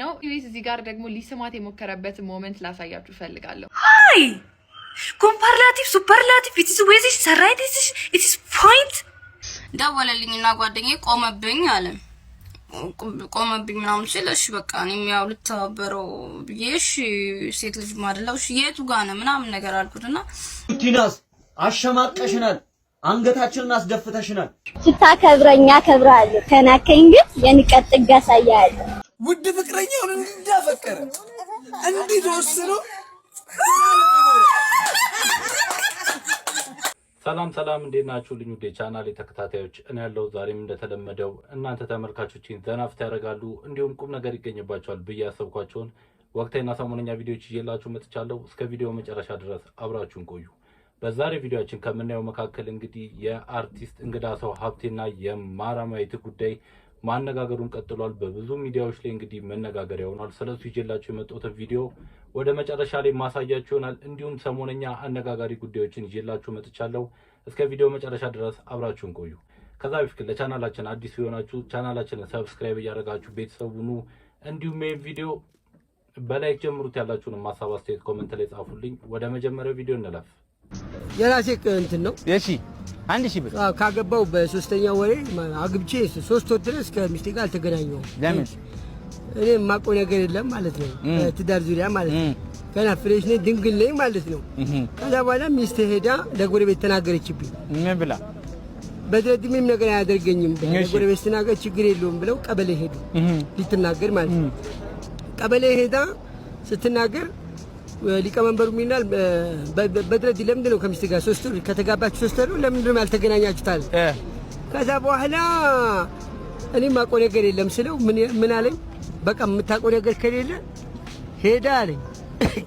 ነው። እዚህ ጋር ደግሞ ሊስማት የሞከረበት moment ላሳያችሁ እፈልጋለሁ። Hi, comparative, superlative, it's with ሰራይት, it's point. ደወለልኝና ጓደኛዬ ቆመብኝ አለ። ቆመብኝ ምናምን ሲል እሺ በቃ እኔም ያው ልተባበረው ብዬ እሺ ሴት ልጅ ማደለው እሺ የቱ ጋር ነው ምናምን ነገር አልኩትና ቲናስ አሸማቀሽናል፣ አንገታችንን አስደፍተሽናል። ስታከብረኝ አከብርሃለሁ፣ ከናከኝ ግን የንቀት ጥግ አሳያለሁ። ውድ ፍቅረኛውን እንዳፈቀረ እንዲህ ተወስኖ። ሰላም ሰላም፣ እንዴት ናችሁ? ልኝ ውዴ ቻናል ተከታታዮች፣ እኔ ያለው ዛሬም እንደተለመደው እናንተ ተመልካቾችን ዘና ፈታ ያደርጋሉ እንዲሁም ቁም ነገር ይገኝባቸዋል ብዬ ያሰብኳቸውን ወቅታዊና ሰሞነኛ ቪዲዮዎች ይዤላችሁ መጥቻለሁ። እስከ ቪዲዮ መጨረሻ ድረስ አብራችሁን ቆዩ። በዛሬ ቪዲዮአችን ከምናየው መካከል እንግዲህ የአርቲስት እንግዳ ሰው ሀብቴና የማራማዊት ጉዳይ ማነጋገሩን ቀጥሏል። በብዙ ሚዲያዎች ላይ እንግዲህ መነጋገሪያ ሆኗል። ስለሱ ይዤላችሁ የመጣሁትን ቪዲዮ ወደ መጨረሻ ላይ ማሳያችሁ ይሆናል። እንዲሁም ሰሞነኛ አነጋጋሪ ጉዳዮችን ይዤላችሁ መጥቻለሁ። እስከ ቪዲዮ መጨረሻ ድረስ አብራችሁን ቆዩ። ከዛ በፊት ግን ለቻናላችን አዲስ የሆናችሁ ቻናላችንን subscribe እያደረጋችሁ ቤተሰብ ሁኑ። እንዲሁም ይህን ቪዲዮ በ like ጀምሩት። ያላችሁንም ሀሳብ አስተያየት comment ላይ ጻፉልኝ። ወደ መጀመሪያው ቪዲዮ እንለፍ። የራሴ እንትን ነው። እሺ፣ 1,000 ብር። አዎ፣ ካገባው በሶስተኛ ወሬ አግብቼ 3 ወር ድረስ ከሚስቴ ጋር አልተገናኘሁም። ለምን? እኔ የማውቀው ነገር የለም ማለት ነው፣ በትዳር ዙሪያ ማለት ነው። ገና fresh ነኝ፣ ድንግል ነኝ ማለት ነው። ከዛ በኋላ ሚስቴ ሄዳ ለጎረቤት ተናገረችብኝ። ምን ብላ? በድረድ ምንም ነገር አያደርገኝም፣ ለጎረቤት ስትናገር ችግር የለውም ብለው ቀበሌ ሄዱ ልትናገር ማለት ነው። ቀበሌ ሄዳ ስትናገር ሊቀመንበሩ ምን ይላል? በድረድ ለምንድን ነው ከሚስት ጋር 3 ወር ከተጋባችሁ 3 ወር ለምንድን ነው ያልተገናኛችሁት? አለ። ከዛ በኋላ እኔ የማውቀው ነገር የለም ስለው ምን አለኝ? በቃ የምታውቀው ነገር ከሌለ ሄዳ አለኝ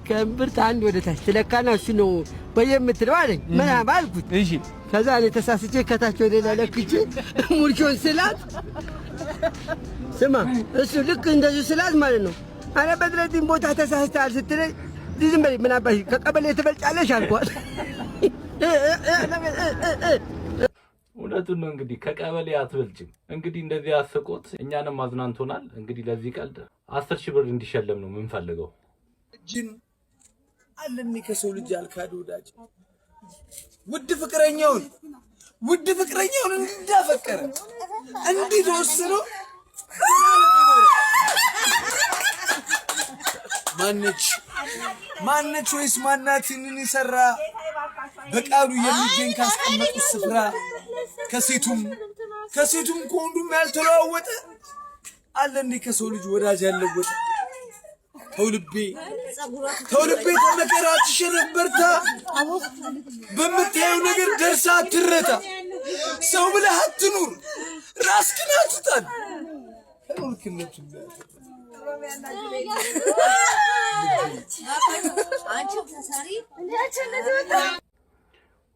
ከእምብርት አንድ ወደ ታች ትለካና እሱ ነው በየምትለው አለኝ። ምናምን አልኩት። እሺ። ከዛ እኔ ተሳስቼ ከታች ወደ ላይ ለክቼ ሙርቾን ስላት፣ ስማ እሱ ልክ እንደዚሁ ስላት ማለት ነው። አረ በድረዲን ቦታ ተሳስተሃል ስትለኝ ዝም በይ ምን አባሽ ከቀበሌ ትበልጫለሽ አልኳት። እውነቱን ነው እንግዲህ ከቀበሌ አትበልጭም። እንግዲህ እንደዚህ አስቆት እኛንም አዝናንቶናል። እንግዲህ ለዚህ ቀልድ 10,000 ብር እንዲሸለም ነው የምንፈልገው። እጅን አለኒ ከሰው ልጅ ያልካደ ወዳጅ ውድ ፍቅረኛውን እንዳፈቀረ እንዲህ ተወስኖ። ማነች ማነች ወይስ ማናት ይህንን የሰራ በቃሉ የሚገኝ ካስቀመጡት ስፍራ ከሴቱም ከሴቱም ከወንዱም ያልተለዋወጠ አለ እንዴ ከሰው ልጅ ወዳጅ ያለወጠ? ተው ልቤ ተው ልቤ ተመከራ አትሸነፍ በርታ፣ በምታየው ነገር ደርሳ አትረታ። ሰው ብለህ አትኑር፣ ራስህን አትጣል። ከኖርክለት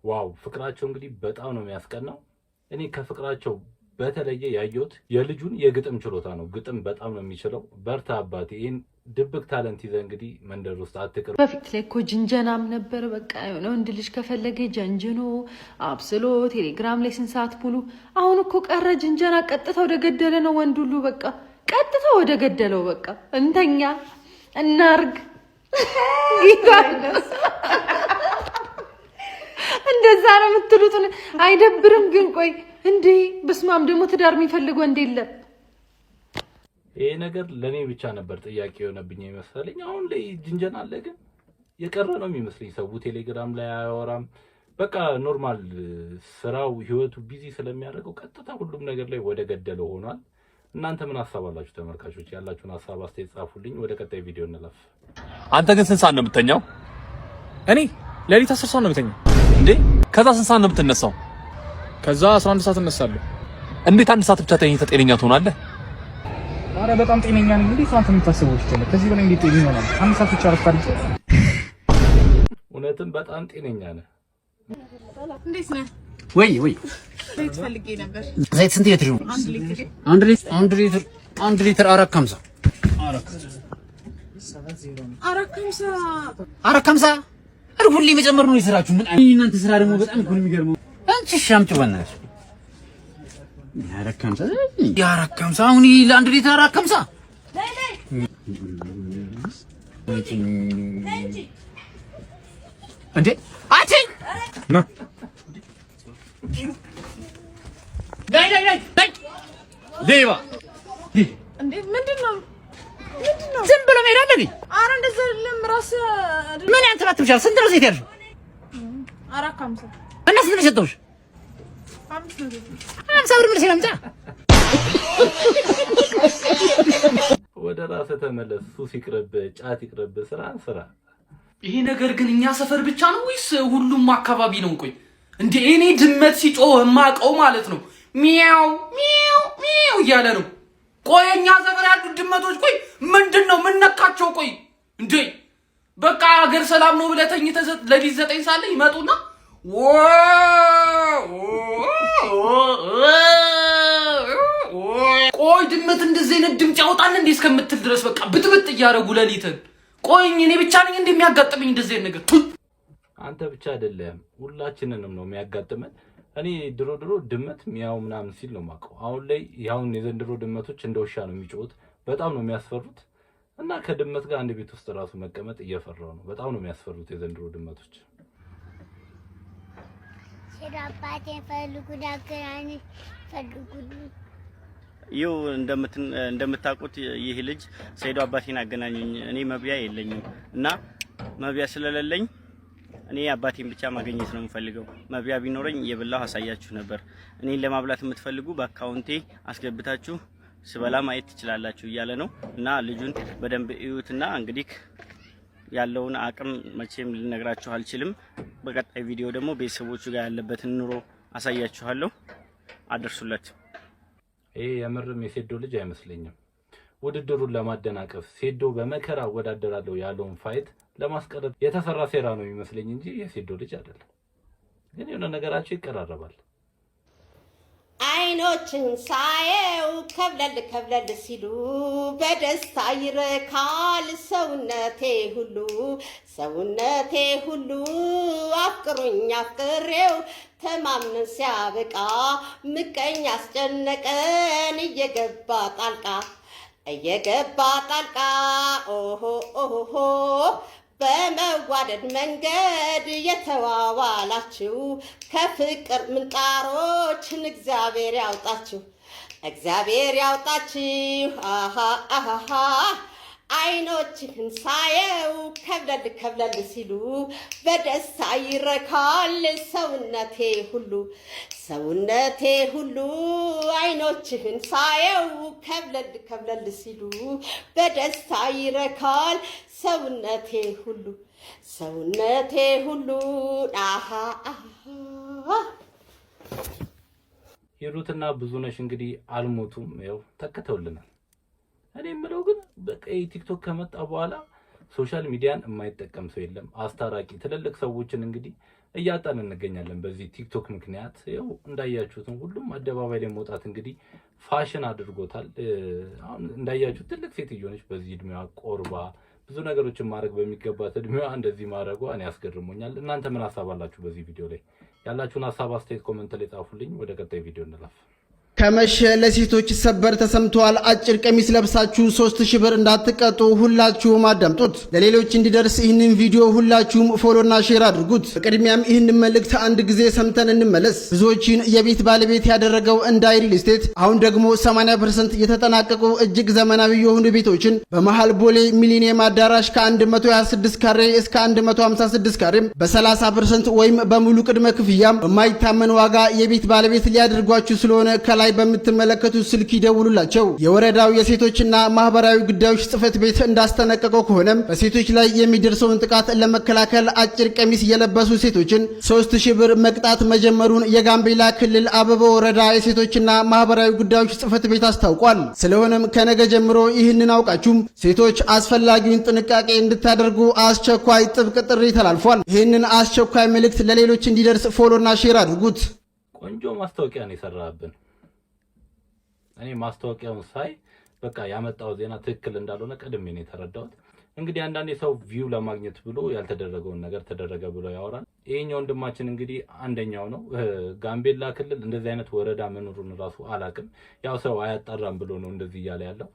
Wow፣ ፍቅራቸው እንግዲህ በጣም ነው የሚያስቀናው። እኔ ከፍቅራቸው በተለየ ያየሁት የልጁን የግጥም ችሎታ ነው። ግጥም በጣም ነው የሚችለው። በርታ አባቴ፣ ይህን ድብቅ talent ይዘህ እንግዲህ መንደር ውስጥ አትቅር። በፊት ላይ እኮ ጅንጀናም ነበር። በቃ የሆነ ወንድ ልጅ ከፈለገ ጀንጅኖ አብስሎ ቴሌግራም ላይ ስንት ሰዓት ሙሉ። አሁን እኮ ቀረ ጅንጀና፣ ቀጥታ ወደ ገደለ ነው ወንድ ሁሉ፣ በቃ ቀጥታ ወደ ገደለው። በቃ እንተኛ እናርግ ጌታ እንደዛ ነው የምትሉት። አይደብርም ግን? ቆይ እንዴ በስማም ደግሞ ትዳር የሚፈልግ ወንድ የለም። ይሄ ነገር ለእኔ ብቻ ነበር ጥያቄ የሆነብኝ የመሰለኝ። አሁን ላይ ጅንጀና አለ፣ ግን የቀረ ነው የሚመስለኝ። ሰው ቴሌግራም ላይ አያወራም። በቃ normal ስራው ህይወቱ busy ስለሚያደርገው ቀጥታ ሁሉም ነገር ላይ ወደ ገደለው ሆኗል። እናንተ ምን ሀሳብ አላችሁ ተመልካቾች? ያላችሁን ሀሳብ አስተያየት ጻፉልኝ። ወደ ቀጣይ ቪዲዮ እንለፍ። አንተ ግን ስንት ሰዓት ነው የምተኛው? እኔ ሌሊት 10 ሰዓት ነው የምተኛው። እንዴ ከዛ ስንት ሰዓት ነው የምትነሳው? ከዛ 11 ሰዓት እነሳለሁ። እንዴት አንድ ሰዓት ብቻ ተኝተህ ጤነኛ ትሆናለህ? ኧረ በጣም ጤነኛ ነኝ። እንዴት አንተ የምታስበው ይችላል? ከዚህ በላይ እንዴት ጤነኛ ይሆናል? አንድ ሰዓት ብቻ እረፍት አድርጌ። እውነትም በጣም ጤነኛ ነህ። እንዴት ነህ? ወይ ወይ። ዘይት ፈልጌ ነበር። ዘይት ስንት ሊትር ነው? 1 ሊትር። 1 ሊትር፣ 1 ሊትር፣ 1 ሊትር 4.50። 4.50? 4.50። ኧረ ሁሌ መጨመር ነው የስራችሁ። ምን እናንተ ስራ ደግሞ በጣም እኮ ነው የሚገርመው። አንቺ እሺ አምጪው በእናትሽ። 4.50፣ 4.50። አሁን ይሄ ለ1 ሊትር 4.50። እንዴ አንቺ፣ ና፣ ነይ ነይ ነይ ነይ፣ ሌባ! እንዴ፣ ምንድን ነው? ምንድን ነው? ዝም ብሎ መሄድ አለ እንዴ? ኧረ እንደዛ አይደለም። ራስህ ምን ያንተባትብሻል? ስንት ነው ሴት ያልሽው? 4.50። እና ስንት ነው የሰጠሁሽ? 500። 50 ብር መልሼ ላምጣ። ወደ ራስህ ተመለስ። ሱስ ይቅርብ፣ ጫት ይቅርብ፣ ስራን ስራ። ይሄ ነገር ግን እኛ ሰፈር ብቻ ነው ወይስ ሁሉም አካባቢ ነው? ቆይ እንደ እኔ ድመት ሲጮህ የማውቀው ማለት ነው ሚያው ሚያው ሚያው እያለ ነው። ቆይ እኛ ሰፈር ያሉት ድመቶች ቆይ ምንድን ነው፣ ምን ነካቸው? ቆይ እንዴ፣ በቃ ሀገር ሰላም ነው ብለህ ተኝተህ ሌሊት 9 ሰዓት ላይ ይመጡና ቆይ ድመት እንደዚህ አይነት ድምፅ ያወጣል እንዴ እስከምትል ድረስ በቃ ብጥብጥ እያደረጉ ሌሊትን። ቆይ እኔ ብቻ ነኝ እንደሚያጋጥመኝ እንደዚህ አይነት ነገር? አንተ ብቻ አይደለም፣ ሁላችንንም ነው የሚያጋጥመን። እኔ ድሮ ድሮ ድመት ሚያው ምናምን ሲል ነው የማውቀው። አሁን ላይ ያሁን የዘንድሮ ድመቶች እንደ ውሻ ነው የሚጮሁት። በጣም ነው የሚያስፈሩት። እና ከድመት ጋር አንድ ቤት ውስጥ ራሱ መቀመጥ እየፈራው ነው። በጣም ነው የሚያስፈሩት የዘንድሮ ድመቶች። ስለ አባቴ ፈልጉ፣ ዳገራኒ ፈልጉ። ይው እንደምታውቁት ይህ ልጅ ሰይዶ አባቴን አገናኙኝ፣ እኔ መብያ የለኝም እና መብያ ስለሌለኝ እኔ አባቴን ብቻ ማግኘት ነው የምፈልገው። መብያ ቢኖረኝ እየበላሁ አሳያችሁ ነበር። እኔን ለማብላት የምትፈልጉ በአካውንቴ አስገብታችሁ ስበላ ማየት ትችላላችሁ እያለ ነው እና ልጁን በደንብ እዩትና እንግዲህ ያለውን አቅም መቼም ልነግራችሁ አልችልም። በቀጣይ ቪዲዮ ደግሞ ቤተሰቦቹ ጋር ያለበትን ኑሮ አሳያችኋለሁ። አድርሱለት። ይሄ የምርም የሴዶ ልጅ አይመስለኝም። ውድድሩን ለማደናቀፍ፣ ሴዶ በመከራ እወዳደራለሁ ያለውን fight ለማስቀረት የተሰራ ሴራ ነው የሚመስለኝ እንጂ የሴዶ ልጅ አይደለም። ግን የሆነ ነገራቸው ይቀራረባል። አይኖችህን ሳየው ከብለል ከብለል ሲሉ በደስታ ይረካል ሰውነቴ ሁሉ፣ ሰውነቴ ሁሉ። አፍቅሩኝ አፍቅሬው ተማምነን ሲያበቃ ምቀኛ አስጨነቀን እየገባ ጣልቃ፣ እየገባ ጣልቃ። ኦሆ ኦሆ፣ በመዋደድ መንገድ የተዋዋላችሁ ከፍቅር ምንጣሮችን እግዚአብሔር ያውጣችሁ፣ እግዚአብሔር ያውጣችሁ። አሃ አሃ፣ አይኖችህን ሳየው ከብለል ከብለል ሲሉ በደስታ ይረካል ሰውነቴ ሁሉ፣ ሰውነቴ ሁሉ። አይኖችህን ሳየው ከብለል ከብለል ሲሉ በደስታ ይረካል ሰውነቴ ሁሉ፣ ሰውነቴ ሁሉ። አሃ አሃ። ሂሩትና ብዙነሽ እንግዲህ አልሞቱም፣ ያው ተክተውልናል። እኔ የምለው ግን በቃ ቲክቶክ ከመጣ በኋላ social media ን የማይጠቀም ሰው የለም። አስታራቂ ትልልቅ ሰዎችን እንግዲህ እያጣን እንገኛለን በዚህ ቲክቶክ ምክንያት። ይኸው እንዳያችሁትም ሁሉም አደባባይ ላይ መውጣት እንግዲህ ፋሽን አድርጎታል። አሁን እንዳያችሁት ትልቅ ሴትዮ ነች። በዚህ እድሜዋ ቆርባ ብዙ ነገሮችን ማድረግ በሚገባት እድሜዋ እንደዚህ ማድረጓ እኔ ያስገርሞኛል። እናንተ ምን ሀሳብ አላችሁ? በዚህ ቪዲዮ ላይ ያላችሁን ሀሳብ አስተያየት comment ላይ ጻፉልኝ። ወደ ቀጣይ ቪዲዮ እንለፍ። ከመሸ ለሴቶች ሰበር ተሰምተዋል። አጭር ቀሚስ ለብሳችሁ 3000 ብር እንዳትቀጡ ሁላችሁም አዳምጡት። ለሌሎች እንዲደርስ ይህንን ቪዲዮ ሁላችሁም follow ና share አድርጉት። በቅድሚያም ይህንን መልእክት አንድ ጊዜ ሰምተን እንመለስ። ብዙዎችን የቤት ባለቤት ያደረገው እንዳይ ሪል ስቴት አሁን ደግሞ 80% የተጠናቀቁ እጅግ ዘመናዊ የሆኑ ቤቶችን በመሃል ቦሌ ሚሊኒየም አዳራሽ ከ126 ካሬ እስከ 156 ካሬ በ30% ወይም በሙሉ ቅድመ ክፍያም በማይታመን ዋጋ የቤት ባለቤት ሊያደርጓችሁ ስለሆነ ከላይ በምትመለከቱት ስልክ ይደውሉላቸው። የወረዳው የሴቶችና ማህበራዊ ጉዳዮች ጽሕፈት ቤት እንዳስጠነቀቀው ከሆነም በሴቶች ላይ የሚደርሰውን ጥቃት ለመከላከል አጭር ቀሚስ የለበሱ ሴቶችን 3000 ብር መቅጣት መጀመሩን የጋምቤላ ክልል አበበ ወረዳ የሴቶችና ማህበራዊ ጉዳዮች ጽሕፈት ቤት አስታውቋል። ስለሆነም ከነገ ጀምሮ ይህንን አውቃችሁም ሴቶች አስፈላጊውን ጥንቃቄ እንድታደርጉ አስቸኳይ ጥብቅ ጥሪ ተላልፏል። ይህንን አስቸኳይ መልእክት ለሌሎች እንዲደርስ follow ና share አድርጉት። ቆንጆ ማስታወቂያ ነው የሰራብን። እኔ ማስታወቂያውን ሳይ በቃ ያመጣው ዜና ትክክል እንዳልሆነ ቀድሜ ነው የተረዳሁት። እንግዲህ አንዳንዴ ሰው view ለማግኘት ብሎ ያልተደረገውን ነገር ተደረገ ብሎ ያወራል። ይሄኛው ወንድማችን እንግዲህ አንደኛው ነው። ጋምቤላ ክልል እንደዚህ አይነት ወረዳ መኖሩን ራሱ አላቅም። ያው ሰው አያጣራም ብሎ ነው እንደዚህ እያለ ያለው።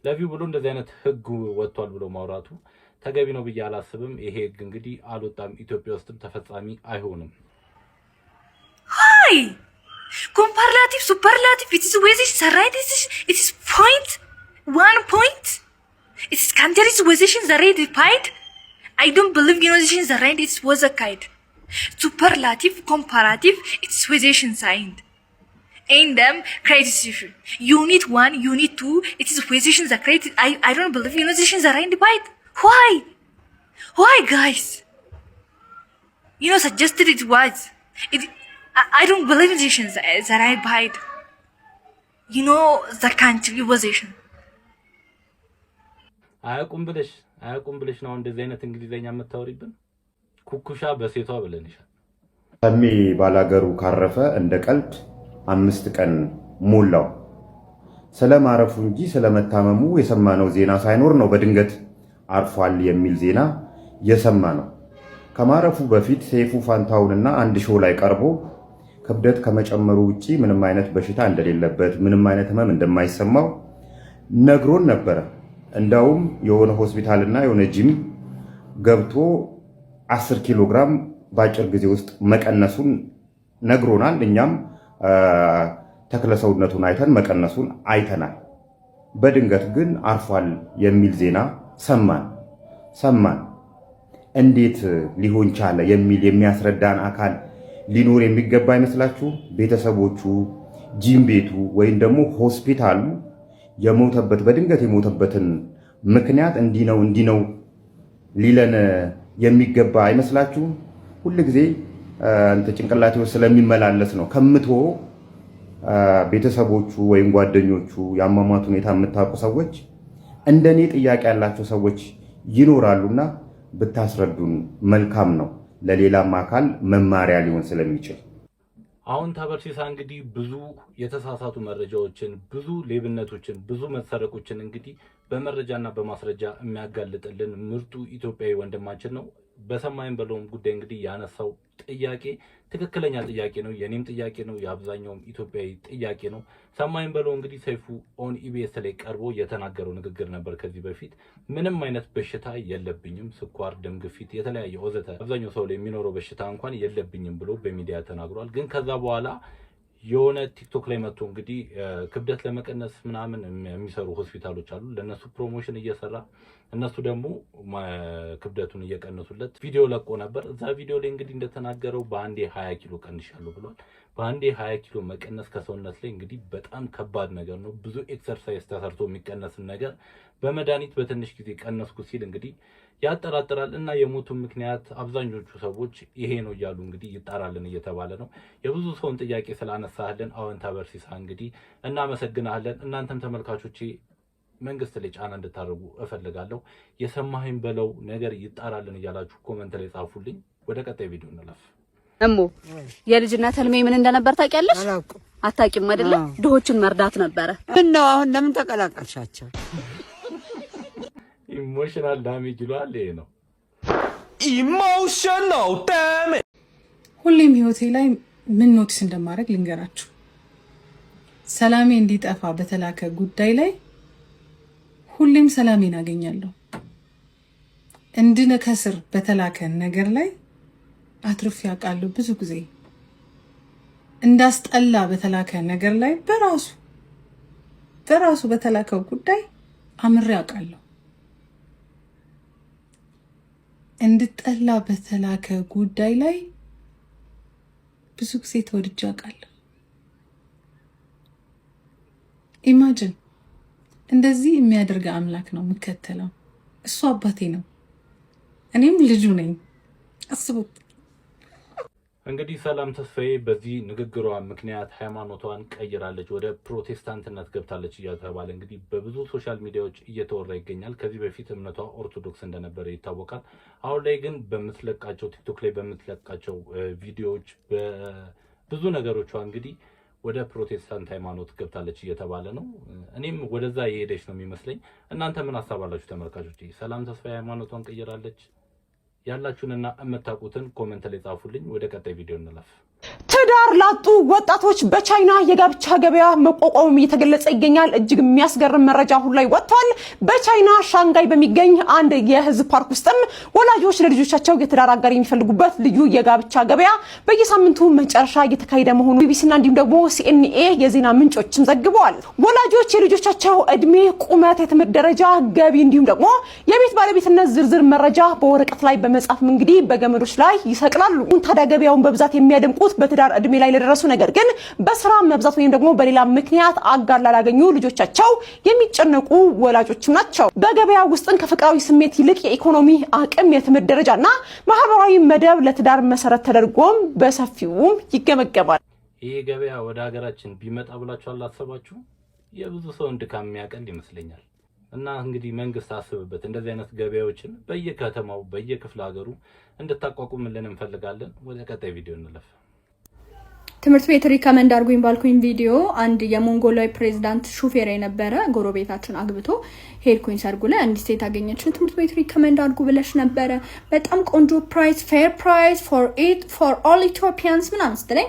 ለ view ብሎ እንደዚህ አይነት ህግ ወጥቷል ብሎ ማውራቱ ተገቢ ነው ብዬ አላስብም። ይሄ ህግ እንግዲህ አልወጣም፣ ኢትዮጵያ ውስጥም ተፈጻሚ አይሆንም። Why? Comparative, superlative, it is with right, it is point, 1 point. It is countries position the right fight. I don't believe organization the right it was a kite. Superlative, comparative, it's position signed. And them criticism. Unit 1, Unit 2, it is position the credit. I don't believe organization the right fight. Why? Why, guys? Suggested it was. It I don't believe in the right bite. The country position. አያውቁም ብለሽ ነው እንደዚህ አይነት እንግሊዘኛ የምታወሪብን? ኩኩሻ በሴቷ ብለንሻል። ሰሜ ባላገሩ ካረፈ እንደ ቀልድ 5 ቀን ሞላው። ስለ ማረፉ እንጂ ስለመታመሙ የሰማነው ዜና ሳይኖር ነው በድንገት አርፏል የሚል ዜና የሰማነው። ከማረፉ በፊት ሰይፉ ፋንታሁንና አንድ show ላይ ቀርቦ ክብደት ከመጨመሩ ውጪ ምንም አይነት በሽታ እንደሌለበት፣ ምንም አይነት ህመም እንደማይሰማው ነግሮን ነበረ። እንዳውም የሆነ ሆስፒታልና የሆነ ጂም ገብቶ 10 ኪሎ ግራም በአጭር ጊዜ ውስጥ መቀነሱን ነግሮናል። እኛም ተክለ ሰውነቱን አይተን መቀነሱን አይተናል። በድንገት ግን አርፏል የሚል ዜና ሰማን። እንዴት ሊሆን ቻለ የሚል የሚያስረዳን አካል ሊኖር የሚገባ አይመስላችሁ? ቤተሰቦቹ፣ ጂም ቤቱ ወይም ደግሞ ሆስፒታሉ የሞተበት በድንገት የሞተበትን ምክንያት እንዲህ ነው እንዲህ ነው ሊለን የሚገባ አይመስላችሁም? ሁል ጊዜ እንትን ጭንቅላቴ ውስጥ ስለሚመላለስ ነው ከምቶ ቤተሰቦቹ ወይም ጓደኞቹ የአሟሟት ሁኔታ የምታውቁ ሰዎች፣ እንደኔ ጥያቄ ያላቸው ሰዎች ይኖራሉና ብታስረዱን መልካም ነው። ለሌላም አካል መማሪያ ሊሆን ስለሚችል። አሁን ታበርሲሳ እንግዲህ ብዙ የተሳሳቱ መረጃዎችን፣ ብዙ ሌብነቶችን፣ ብዙ መሰረቆችን እንግዲህ በመረጃና በማስረጃ የሚያጋልጥልን ምርጡ ኢትዮጵያዊ ወንድማችን ነው። በሰማይም በለውም ጉዳይ እንግዲህ ያነሳው ጥያቄ ትክክለኛ ጥያቄ ነው። የኔም ጥያቄ ነው። የአብዛኛውም ኢትዮጵያዊ ጥያቄ ነው። ሰማይም በለው እንግዲህ ሰይፉ on EBS ላይ ቀርቦ የተናገረው ንግግር ነበር። ከዚህ በፊት ምንም አይነት በሽታ የለብኝም፣ ስኳር፣ ደም ግፊት፣ የተለያየ ወዘተ አብዛኛው ሰው ላይ የሚኖረው በሽታ እንኳን የለብኝም ብሎ በሚዲያ ተናግሯል። ግን ከዛ በኋላ የሆነ ቲክቶክ ላይ መጥቶ እንግዲህ ክብደት ለመቀነስ ምናምን የሚሰሩ ሆስፒታሎች አሉ። ለእነሱ promotion እየሰራ እነሱ ደግሞ ክብደቱን እየቀነሱለት ቪዲዮ ለቆ ነበር። እዛ ቪዲዮ ላይ እንግዲህ እንደተናገረው በአንዴ 20 ኪሎ ቀንሻለሁ ብሏል። በአንዴ 20 ኪሎ መቀነስ ከሰውነት ላይ እንግዲህ በጣም ከባድ ነገር ነው። ብዙ exercise ተሰርቶ የሚቀነስን ነገር በመድኃኒት በትንሽ ጊዜ ቀነስኩ ሲል እንግዲህ ያጠራጥራል። እና የሞቱ ምክንያት አብዛኞቹ ሰዎች ይሄ ነው እያሉ እንግዲህ ይጣራልን እየተባለ ነው። የብዙ ሰውን ጥያቄ ስላነሳህልን አወንታ በርሲሳ እንግዲህ እናመሰግናለን። እናንተም ተመልካቾቼ መንግስት ላይ ጫና እንድታደርጉ እፈልጋለሁ። የሰማኸኝ በለው ነገር ይጣራልን እያላችሁ comment ላይ ጻፉልኝ። ወደ ቀጣይ ቪዲዮ እንለፍ። እሞ የልጅነት ህልሜ ምን እንደነበር ታውቂያለሽ? አታውቂም አይደለ? ድሆችን መርዳት ነበረ። ምን ነው አሁን ለምን ተቀላቀልሻቸው? Emotional damage ይለዋል። ይሄ ነው። Emotional damage። ሁሌም ህይወቴ ላይ ምን notice እንደማደርግ ልንገራችሁ። ሰላሜ እንዲጠፋ በተላከ ጉዳይ ላይ ሁሌም ሰላሜን አገኛለሁ። እንድንከስር በተላከ ነገር ላይ አትርፌ አውቃለሁ። ብዙ ጊዜ እንዳስጠላ በተላከ ነገር ላይ በራሱ በተላከው ጉዳይ አምሬ አውቃለሁ። እንድጠላ በተላከ ጉዳይ ላይ ብዙ ጊዜ ተወድጄ አውቃለሁ። Imagine፣ እንደዚህ የሚያደርግ አምላክ ነው የምከተለው። እሱ አባቴ ነው፣ እኔም ልጁ ነኝ። አስቡት። እንግዲህ ሰላም ተስፋዬ በዚህ ንግግሯ ምክንያት ሃይማኖቷን ቀይራለች፣ ወደ ፕሮቴስታንትነት ገብታለች እየተባለ እንግዲህ በብዙ social media ዎች እየተወራ ይገኛል። ከዚህ በፊት እምነቷ ኦርቶዶክስ እንደነበረ ይታወቃል። አሁን ላይ ግን በምትለቃቸው ቲክቶክ ላይ በምትለቃቸው ቪዲዮዎች በብዙ ነገሮቿ እንግዲህ ወደ ፕሮቴስታንት ሃይማኖት ገብታለች እየተባለ ነው። እኔም ወደዛ የሄደች ነው የሚመስለኝ። እናንተ ምን ሀሳብ አላችሁ ተመልካቾች? ሰላም ተስፋዬ ሃይማኖቷን ቀይራለች? ያላችሁንና የምታውቁትን comment ላይ ጻፉልኝ። ወደ ቀጣይ ቪዲዮ እንለፍ። ትዳር ላጡ ወጣቶች በቻይና የጋብቻ ገበያ መቋቋሙም እየተገለጸ ይገኛል። እጅግ የሚያስገርም መረጃ አሁን ላይ ወጥቷል። በቻይና ሻንጋይ በሚገኝ አንድ የህዝብ ፓርክ ውስጥም ወላጆች ለልጆቻቸው የትዳር አጋር የሚፈልጉበት ልዩ የጋብቻ ገበያ በየሳምንቱ መጨረሻ እየተካሄደ መሆኑ ቢቢሲና እንዲሁም ደግሞ ሲኤንኤ የዜና ምንጮችም ዘግበዋል። ወላጆች የልጆቻቸው እድሜ፣ ቁመት፣ የትምህርት ደረጃ፣ ገቢ እንዲሁም ደግሞ የቤት ባለቤትነት ዝርዝር መረጃ በወረቀት ላይ በመጻፍም እንግዲህ በገመዶች ላይ ይሰቅላሉ። ታዲያ ገበያውን በብዛት የሚያደምቁት በትዳር እድሜ ላይ ለደረሱ ነገር ግን በስራ መብዛት ወይም ደግሞ በሌላ ምክንያት አጋር ላላገኙ ልጆቻቸው የሚጨነቁ ወላጆችም ናቸው። በገበያ ውስጥን ከፍቅራዊ ስሜት ይልቅ የኢኮኖሚ አቅም፣ የትምህርት ደረጃና ማህበራዊ መደብ ለትዳር መሰረት ተደርጎም በሰፊውም ይገመገማል። ይህ ገበያ ወደ ሀገራችን ቢመጣ ብላችሁ አላሰባችሁ? የብዙ ሰውን ድካም የሚያቀል ይመስለኛል። እና እንግዲህ መንግስት አስብበት፣ እንደዚህ አይነት ገበያዎችን በየከተማው በየክፍለ ሀገሩ እንድታቋቁምልን እንፈልጋለን። ወደ ቀጣይ ቪዲዮ እንለፍ። ትምህርት ቤት recommend አድርጉኝ ባልኩኝ ቪዲዮ አንድ የሞንጎላዊ ፕሬዚዳንት ሹፌር የነበረ ጎረቤታችን አግብቶ ሄድኩኝ ሰርጉ ላይ። አንዲት ሴት አገኘችን። ትምህርት ቤት recommend አድርጉ ብለሽ ነበረ፣ በጣም ቆንጆ price፣ fair price for it for all Ethiopians ምናምን ስትለኝ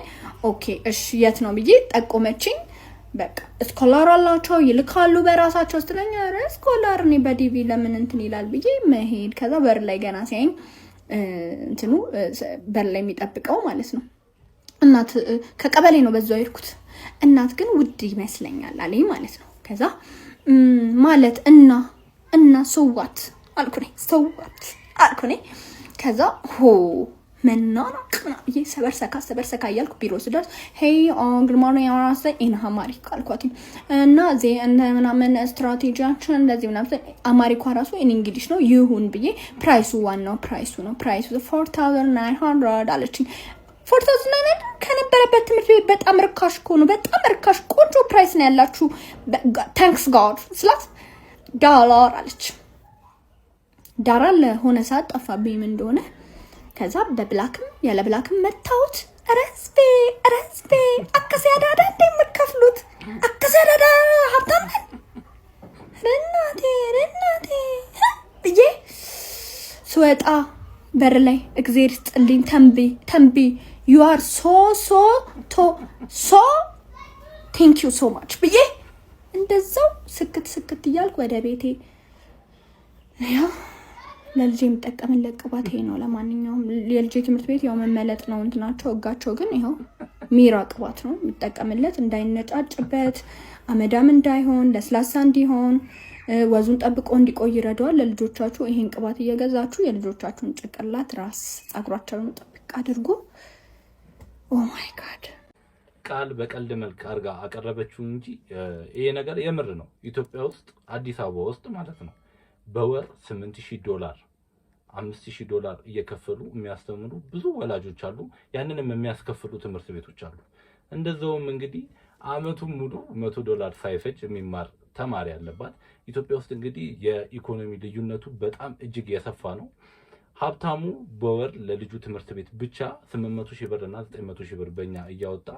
okay እሺ የት ነው ብዬ ጠቆመችኝ። በቃ scholar አላቸው ይልካሉ በራሳቸው ስትለኝ፣ ኧረ scholar እኔ በ DV ለምን እንትን ይላል ብዬ መሄድ። ከዛ በር ላይ ገና ሲያኝ እንትኑ በር ላይ የሚጠብቀው ማለት ነው፣ እናት ከቀበሌ ነው በዛው ሄድኩት። እናት ግን ውድ ይመስለኛል አለኝ ማለት ነው። ከዛ ማለት እና so what አልኩኔ፣ so what አልኩኔ። ከዛ ሆ መናናቅ ብዬ ሰበር ሰካ ሰበር ሰካ እያልኩ ቢሮ ስደርስ "Hey, good morning" in Amharic አልኳት እና ዜ ምናምን ስትራቴጂያችን እንደዚህ ምናምን አማሪኳ ራሱ in English ነው ይሁን ብዬ price ኡ፣ ዋናው price ኡ ነው፣ price ኡ 4900 አለችኝ። 4900 ከነበረበት ትምህርት ቤት በጣም ርካሽ እኮ ነው። በጣም ርካሽ ቆንጆ price ነው ያላችሁ። Thanks God ስላት ዳላር አለች። ዳራ ለሆነ ሰዓት ጠፋብኝ ምን እንደሆነ። ከዛ በ black ም ያለ black ም መታሁት። ረዝቤ ረዝቤ አከሰ ያዳዳ እንደ የምከፍሉት አከሰ ያዳዳ ሀብታም ነን እናቴ እናቴ ብዬ ስወጣ በር ላይ እግዜር ይስጥልኝ ተንቢ ተንቢ you are so so to so thank you so much ብዬ እንደዛው ስክት ስክት እያልኩ ወደ ቤቴ። ያው ለልጄ የምጠቀምለት ቅባት ይሄ ነው። ለማንኛውም የልጄ ትምህርት ቤት ያው መመለጥ ነው እንትናቸው ህጋቸው፣ ግን ይኸው ሚራ ቅባት ነው የምጠቀምለት፣ እንዳይነጫጭበት፣ አመዳም እንዳይሆን፣ ለስላሳ እንዲሆን፣ ወዙን ጠብቆ እንዲቆይ ይረዳዋል። ለልጆቻችሁ ይሄን ቅባት እየገዛችሁ የልጆቻችሁን ጭንቅላት፣ ራስ ጸጉራቸውን ጥብቅ አድርጉ። Oh my God። ቃል በቀልድ መልክ አድርጋ አቀረበችው እንጂ ይሄ ነገር የምር ነው። ኢትዮጵያ ውስጥ፣ አዲስ አበባ ውስጥ ማለት ነው፣ በወር 8000 ዶላር፣ 5000 ዶላር እየከፈሉ የሚያስተምሩ ብዙ ወላጆች አሉ። ያንንም የሚያስከፍሉ ትምህርት ቤቶች አሉ። እንደዛውም እንግዲህ አመቱን ሙሉ 100 ዶላር ሳይፈጅ የሚማር ተማሪ ያለባት ኢትዮጵያ ውስጥ እንግዲህ የኢኮኖሚ ልዩነቱ በጣም እጅግ የሰፋ ነው። ሀብታሙ በወር ለልጁ ትምህርት ቤት ብቻ 800 ሺህ ብር እና 900 ሺህ ብር በኛ እያወጣ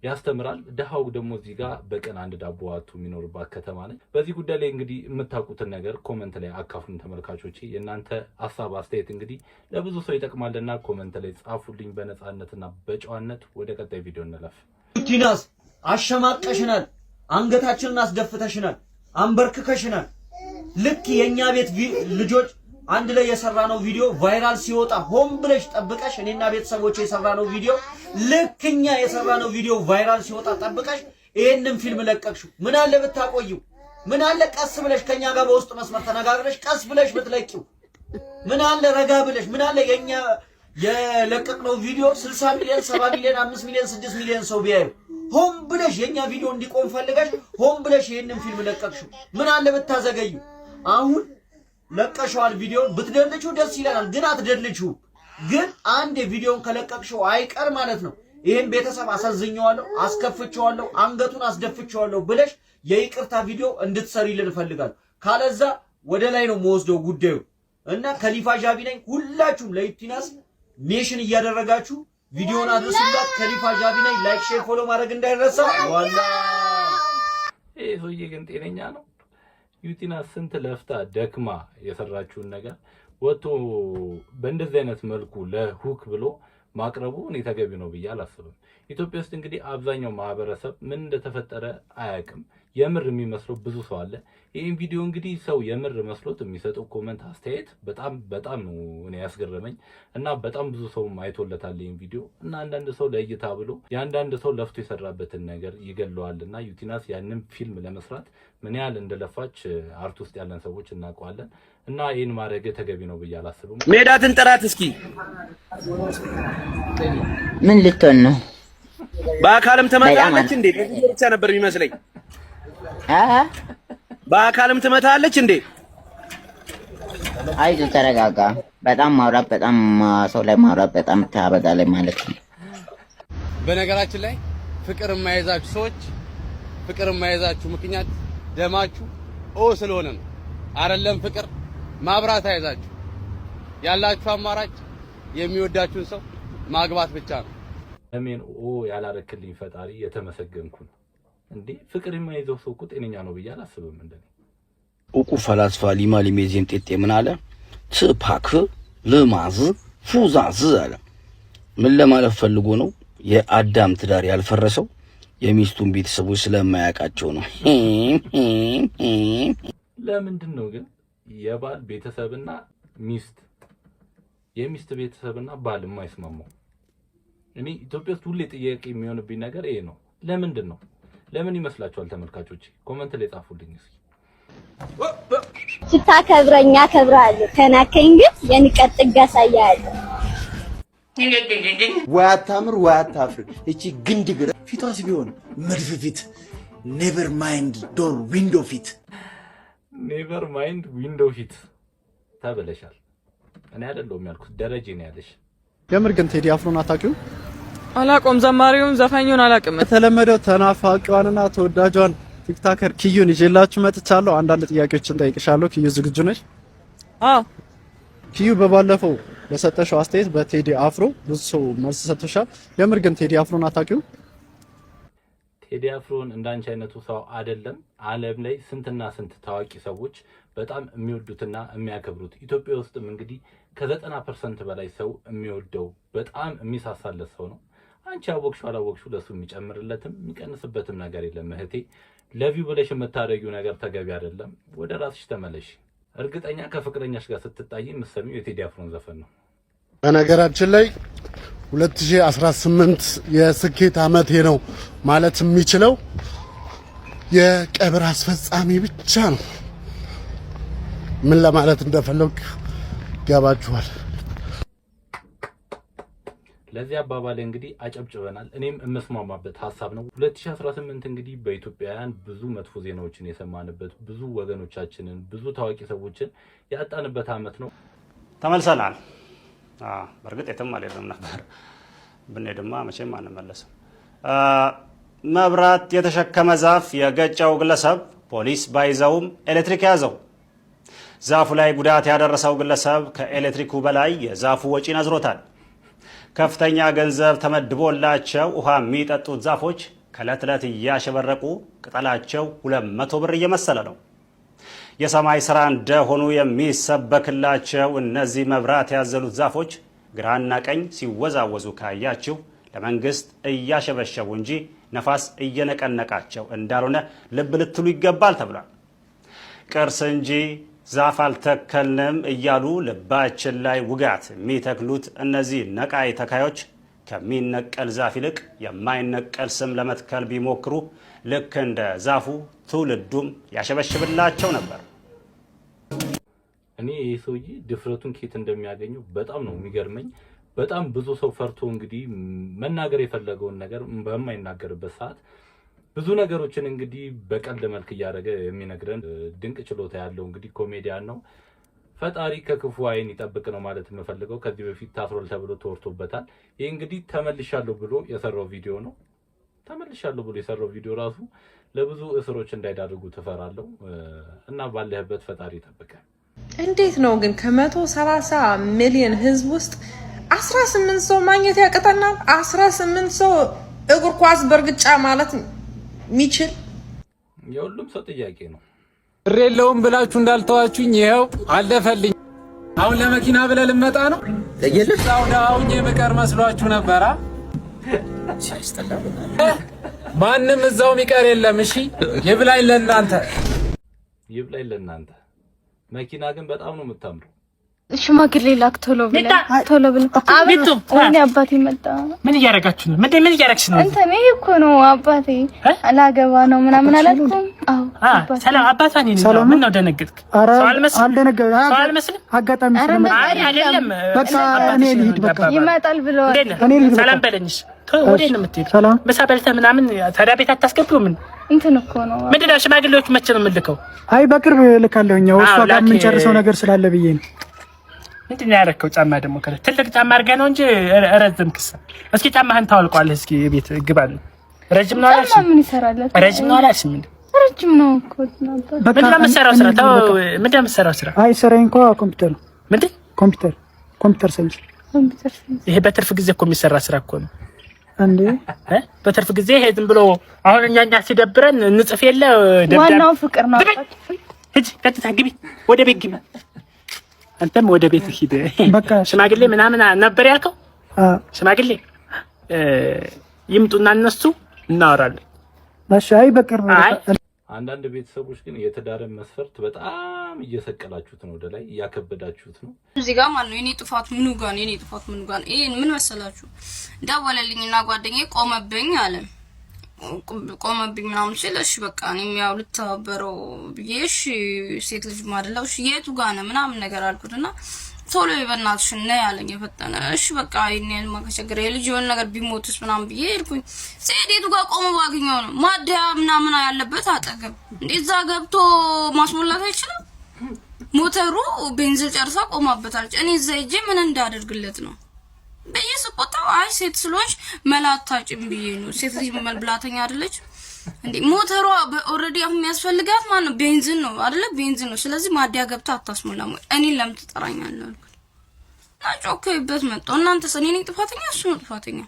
ያስተምራል። ድሃው ደግሞ እዚህ ጋር በቀን አንድ ዳቦ አጥቶ የሚኖርባት ከተማ ነች። በዚህ ጉዳይ ላይ እንግዲህ የምታውቁትን ነገር comment ላይ አካፍሉን ተመልካቾቼ። የእናንተ ሀሳብ አስተያየት እንግዲህ ለብዙ ሰው ይጠቅማልና comment ላይ ጻፉልኝ በነፃነትና በጨዋነት። ወደ ቀጣይ ቪዲዮ እንለፍ። ቲናስ አሸማቀሽናል፣ አንገታችንን አስደፍተሽናል፣ አንበርክከሽናል። ልክ የእኛ ቤት ልጆች አንድ ላይ የሰራነው ቪዲዮ viral ሲወጣ ሆን ብለሽ ጠብቀሽ፣ እኔና ቤተሰቦቼ የሰራነው ቪዲዮ፣ ልክ እኛ የሰራነው ቪዲዮ viral ሲወጣ ጠብቀሽ ይሄንን ፊልም ለቀቅሽው። ምን አለ ብታቆይው? ምን አለ ቀስ ብለሽ ከኛ ጋር በውስጥ መስመር ተነጋግረሽ ቀስ ብለሽ ብትለቂው? ምን አለ ረጋ ብለሽ? ምን አለ የኛ የለቀቅነው ቪዲዮ 60 ሚሊዮን፣ 70 ሚሊዮን፣ 5 ሚሊዮን፣ 6 ሚሊዮን ሰው ቢያዩ፣ ሆን ብለሽ የኛ ቪዲዮ እንዲቆም ፈልገሽ ሆን ብለሽ ይሄንን ፊልም ለቀቅሽው። ምን አለ ብታዘገዩ? አሁን ለቀሽዋል። ቪዲዮን ብትደልችው ደስ ይለናል፣ ግን አትደልችው። ግን አንድ የቪዲዮን ከለቀቅሽው አይቀር ማለት ነው ይህን ቤተሰብ አሳዝኘዋለሁ፣ አስከፍቼዋለሁ፣ አንገቱን አስደፍቼዋለሁ ብለሽ የይቅርታ ቪዲዮ እንድትሰሪልን እፈልጋለሁ። ካለዛ ወደ ላይ ነው የምወስደው ጉዳዩ እና ከሊፋ ዣቢ ነኝ። ሁላችሁም ለዩቲናስ ሜሽን እያደረጋችሁ ቪዲዮን አድርሱላት። ከሊፋ ጃቢ ነኝ። Like፣ share፣ follow ማድረግ እንዳይረሳ። ዋላ ይህ ሰውዬ ግን ጤነኛ ነው? ዩቲና ስንት ለፍታ ደክማ የሰራችውን ነገር ወጥቶ በእንደዚህ አይነት መልኩ ለ hook ብሎ ማቅረቡ እኔ ተገቢ ነው ብዬ አላስብም። ኢትዮጵያ ውስጥ እንግዲህ አብዛኛው ማህበረሰብ ምን እንደተፈጠረ አያውቅም። የምር የሚመስለው ብዙ ሰው አለ። ይህን ቪዲዮ እንግዲህ ሰው የምር መስሎት የሚሰጠው comment፣ አስተያየት በጣም በጣም ነው እኔ ያስገረመኝ እና በጣም ብዙ ሰው አይቶለታል ይህን ቪዲዮ። እና አንዳንድ ሰው ለእይታ ብሎ የአንዳንድ ሰው ለፍቶ የሰራበትን ነገር ይገለዋል። እና ዩቲናስ ያንን ፊልም ለመስራት ምን ያህል እንደለፋች art ውስጥ ያለን ሰዎች እናውቀዋለን። እና ይህን ማድረግ ተገቢ ነው ብዬ አላስብም። ሜዳትን ጥራት እስኪ። ምን ልትሆን ነው? በአካልም ትመታለች እንዴ? በቪዲዮ ብቻ ነበር የሚመስለኝ። በአካልም ትመታለች እንዴ? አይዞህ ተረጋጋ። በጣም ማውራት፣ በጣም ሰው ላይ ማውራት በጣም ታበዛለህ ማለት ነው። በነገራችን ላይ ፍቅር የማይዛችሁ ሰዎች፣ ፍቅር የማይዛችሁ ምክንያት ደማችሁ O ስለሆነ ነው። አይደለም ፍቅር ማብራት አይዛችሁ። ያላችሁ አማራጭ የሚወዳችሁን ሰው ማግባት ብቻ ነው። ደሜን O ያላረክልኝ ፈጣሪ የተመሰገንኩን። እንዴ፣ ፍቅር የማይዘው ሰው እኮ ጤነኛ ነው ብዬ አላስብም። እንደኔ እውቁ ፈላስፋ ሊማ ሊሜዜን ጤጤ ምን አለ? ትፓክ ልማዝ ፉዛዝ አለ። ምን ለማለት ፈልጎ ነው? የአዳም ትዳር ያልፈረሰው የሚስቱን ቤተሰቦች ስለማያውቃቸው ነው። ለምንድን ነው ግን የባል ቤተሰብና ሚስት፣ የሚስት ቤተሰብና ባል የማይስማማው? እኔ ኢትዮጵያ ውስጥ ሁሌ ጥያቄ የሚሆንብኝ ነገር ይሄ ነው። ለምንድን ነው? ለምን ይመስላችኋል? ተመልካቾች comment ላይ ጻፉልኝ እስኪ። ስታከብረኝ አከብርሃለሁ፣ ከናከኝ ግን የንቀት ጥግ አሳያለሁ። ወይ አታምር ወይ አታፍር። እቺ ግንድ ግረ ፊቷስ ቢሆን መድፍ ፊት፣ never mind door window ፊት። Never mind window ፊት ተብለሻል። እኔ አይደለሁም ያልኩት፣ ደረጀ ነው ያለሽ። የምር ግን ቴዲ አፍሮን አታውቂውም? አላቆም፣ ዘማሪውን ዘፋኙን አላውቅም። የተለመደው ተናፋቂዋንና ተወዳጇን TikToker ኪዩን ይዤላችሁ መጥቻለሁ። አንዳንድ ጥያቄዎችን ጠይቅሻለሁ። ኪዩ፣ ዝግጁ ነሽ? አዎ። ኪዩ፣ በባለፈው ለሰጠሽው አስተያየት በቴዲ አፍሮ ብዙ ሰው መልስ ሰጥቶሻል። የምር ግን ቴዲ አፍሮን አታውቂውም? ቴዲ አፍሮን እንዳንቺ አይነቱ ሰው አይደለም። ዓለም ላይ ስንትና ስንት ታዋቂ ሰዎች በጣም የሚወዱትና የሚያከብሩት፣ ኢትዮጵያ ውስጥም እንግዲህ ከ90% በላይ ሰው የሚወደው፣ በጣም የሚሳሳለት ሰው ነው። አንቺ አወቅሽው አላወቅሽው ለሱ የሚጨምርለትም የሚቀንስበትም ነገር የለም እህቴ። ለ view ብለሽ የምታደርጊው ነገር ተገቢ አይደለም። ወደ ራስሽ ተመለሽ። እርግጠኛ ከፍቅረኛሽ ጋር ስትጣይ የምትሰሚው የቴዲ አፍሮን ዘፈን ነው። በነገራችን ላይ 2018 የስኬት ዓመቴ ነው ማለት የሚችለው የቀብር አስፈጻሚ ብቻ ነው። ምን ለማለት እንደፈለግኩ ይገባችኋል። ለዚህ አባባል እንግዲህ አጨብጭበናል። እኔም የምስማማበት ሀሳብ ነው። 2018 እንግዲህ በኢትዮጵያውያን ብዙ መጥፎ ዜናዎችን የሰማንበት፣ ብዙ ወገኖቻችንን፣ ብዙ ታዋቂ ሰዎችን ያጣንበት ዓመት ነው። ተመልሰናል። በእርግጥ የትም አልሄድንም ነበር። ብንሄድማ መቼም አንመለስም። መብራት የተሸከመ ዛፍ የገጨው ግለሰብ ፖሊስ ባይዘውም ኤሌክትሪክ ያዘው። ዛፉ ላይ ጉዳት ያደረሰው ግለሰብ ከኤሌክትሪኩ በላይ የዛፉ ወጪ ነዝሮታል። ከፍተኛ ገንዘብ ተመድቦላቸው ውሃ የሚጠጡት ዛፎች ከዕለት ዕለት እያሸበረቁ ቅጠላቸው 200 ብር እየመሰለ ነው። የሰማይ ስራ እንደሆኑ የሚሰበክላቸው እነዚህ መብራት ያዘሉት ዛፎች ግራና ቀኝ ሲወዛወዙ ካያችሁ ለመንግስት እያሸበሸቡ እንጂ ነፋስ እየነቀነቃቸው እንዳልሆነ ልብ ልትሉ ይገባል ተብሏል። ቅርስ እንጂ ዛፍ አልተከልንም እያሉ ልባችን ላይ ውጋት የሚተክሉት እነዚህ ነቃይ ተካዮች ከሚነቀል ዛፍ ይልቅ የማይነቀል ስም ለመትከል ቢሞክሩ ልክ እንደ ዛፉ ትውልዱም ያሸበሽብላቸው ነበር። እኔ ይህ ሰውዬ ድፍረቱን ከየት እንደሚያገኘው በጣም ነው የሚገርመኝ። በጣም ብዙ ሰው ፈርቶ እንግዲህ መናገር የፈለገውን ነገር በማይናገርበት ሰዓት ብዙ ነገሮችን እንግዲህ በቀልድ መልክ እያደረገ የሚነግረን ድንቅ ችሎታ ያለው እንግዲህ ኮሜዲያን ነው። ፈጣሪ ከክፉ ዓይን ይጠብቅ ነው ማለት የምፈልገው። ከዚህ በፊት ታስሯል ተብሎ ተወርቶበታል። ይህ እንግዲህ ተመልሻለሁ ብሎ የሰራው ቪዲዮ ነው። ተመልሻለሁ ብሎ የሰራው ቪዲዮ ራሱ ለብዙ እስሮች እንዳይዳርጉ ትፈራለሁ እና ባለህበት ፈጣሪ ይጠብቅህ። እንዴት ነው ግን ከ130 ሚሊዮን ህዝብ ውስጥ 18 ሰው ማግኘት ያቅተናል። 18 ሰው እግር ኳስ በእርግጫ ማለት የሚችል። የሁሉም ሰው ጥያቄ ነው። ብር የለውም ብላችሁ እንዳልተዋችሁኝ ይኸው አለፈልኝ። አሁን ለመኪና ብለህ ልመጣ ነው። እዛው ደሃ የምቀር መስሏችሁ ነበራ? ማንም እዛው የሚቀር የለም። እሺ ይብላኝ ለእናንተ። ይብላኝ ለእናንተ። መኪና ግን በጣም ነው የምታምረው። ሽማግሌ ላክ ቶሎ ብለህ፣ ቶሎ ብለህ። አቤት፣ ወይኔ አባቴ መጣ። ምን እያደረጋችሁ ነው? ምን እያደረግሽ ነው? እንትን ይሄ እኮ ነው አባቴ፣ ላገባ ነው ምናምን አላልኩም? አዎ። ሰላም አባቷ እኔ ነኝ። ምን ነው ደነገጥክ? ሰው አልመስልም? አልደነገጥኩም። ሰው አልመስልም? አጋጣሚ ስለመጣ። አይ አይደለም። በቃ እኔ ልሂድ በቃ። ይመጣል ብለዋል። እንዴት ነህ? እኔ ልሂድ በቃ። ሰላም በለኝሽ። ወዴት ነው የምትሄድ? ምሳ በልተህ ምናምን ታዲያ ቤት አታስገቢው? ምን እንትን እኮ ነው። ምንድን ነው ሽማግሌዎች መቼ ነው የምልከው? አይ በቅርብ እልካለሁ። እኛ እሷ አዎ፣ ጋር ላክ። የምንጨርሰው ነገር ስላለ ብዬ ነው። ምንድን ነው ያደረከው? ጫማ ደግሞ ከለ ትልቅ ጫማ አድርገህ ነው እንጂ ረዘምክስ። እስኪ ጫማህን ታወልቀዋለህ። እስኪ ቤት ግባ ነው። ረጅም ነው ጫማ አላልሽም? ምን ይሰራለት? ረጅም ነው አላልሽም? እንዴ? ረጅም ነው እኮ ነበር። ምንድን ነው የምትሰራው ስራ? ተው፣ ምንድን ነው የምትሰራው ስራ? አይ ስራዬ እንኳ ኮምፒውተር ነው። ምንድን? ኮምፒውተር ሳይንስ። ኮምፒውተር ሳይንስ። ይሄ በትርፍ ጊዜ እኮ የሚሰራ ስራ እኮ ነው። እንዴ? እ? በትርፍ ጊዜ ይሄ ዝም ብሎ አሁን እኛ ሲደብረን እንጽፍ የለ ደብዳቤ። ዋናው ፍቅር ነው። ሂጂ፣ ቀጥታ ግቢ፣ ወደ ቤት ግቢ። አንተም ወደ ቤት ሂድ። በቃ። ሽማግሌ ምናምን ነበር ያልከው? ሽማግሌ ይምጡና እነሱ እናወራለን። እሺ፣ አይ በቅርብ። አይ። አንዳንድ ቤተሰቦች ግን የትዳርን መስፈርት በጣም እየሰቀላችሁት ነው፣ ወደ ላይ እያከበዳችሁት ነው። እዚህ ጋር ማለት ነው የኔ ጥፋት ምኑ ጋር ነው? የኔ ጥፋት ምኑ ጋር ነው? ይሄን ምን መሰላችሁ? ደወለልኝና ጓደኛዬ ቆመብኝ አለ። ቆመብኝ ምናምን ሲል እሺ በቃ እኔም ያው ልተባበረው ብዬ እሺ ሴት ልጅ ማደለው እሺ የቱ ጋር ነው ምናምን ነገር አልኩትና ቶሎ በእናትሽ ነይ አለኝ የፈጠነ። እሺ በቃ ይሄን ያህል ከቸገረ የልጅ የሆነ ነገር ቢሞትስ ምናምን ብዬ ሄድኩኝ። ስሄድ የቱ ጋር ቆሞ ባገኘው ነው ማደያ ምናምን ያለበት አጠገብ። እንዴ እዛ ገብቶ ማስሞላት አይችልም? ሞተሩ ቤንዚን ጨርሳ ቆማበታለች። እኔ እዛ ሄጄ ምን እንዳደርግለት ነው ብዬ ስቆጣው አይ ሴት ስለሆንሽ መላ አታጭም ብዬ ነው። ሴት ልጅ ብላተኛ አይደለች እንዴ? ሞተሯ already አሁን የሚያስፈልጋት ማለት ነው ቤንዚን ነው አይደለ? ቤንዚን ነው። ስለዚህ ማደያ ገብታ አታስሞላም ወይ? እኔን ለምን ትጠራኛለህ አልኩት እና ጮኬበት መጣሁ። እናንተስ እኔ ነኝ ጥፋተኛ እሱ ነው ጥፋተኛ?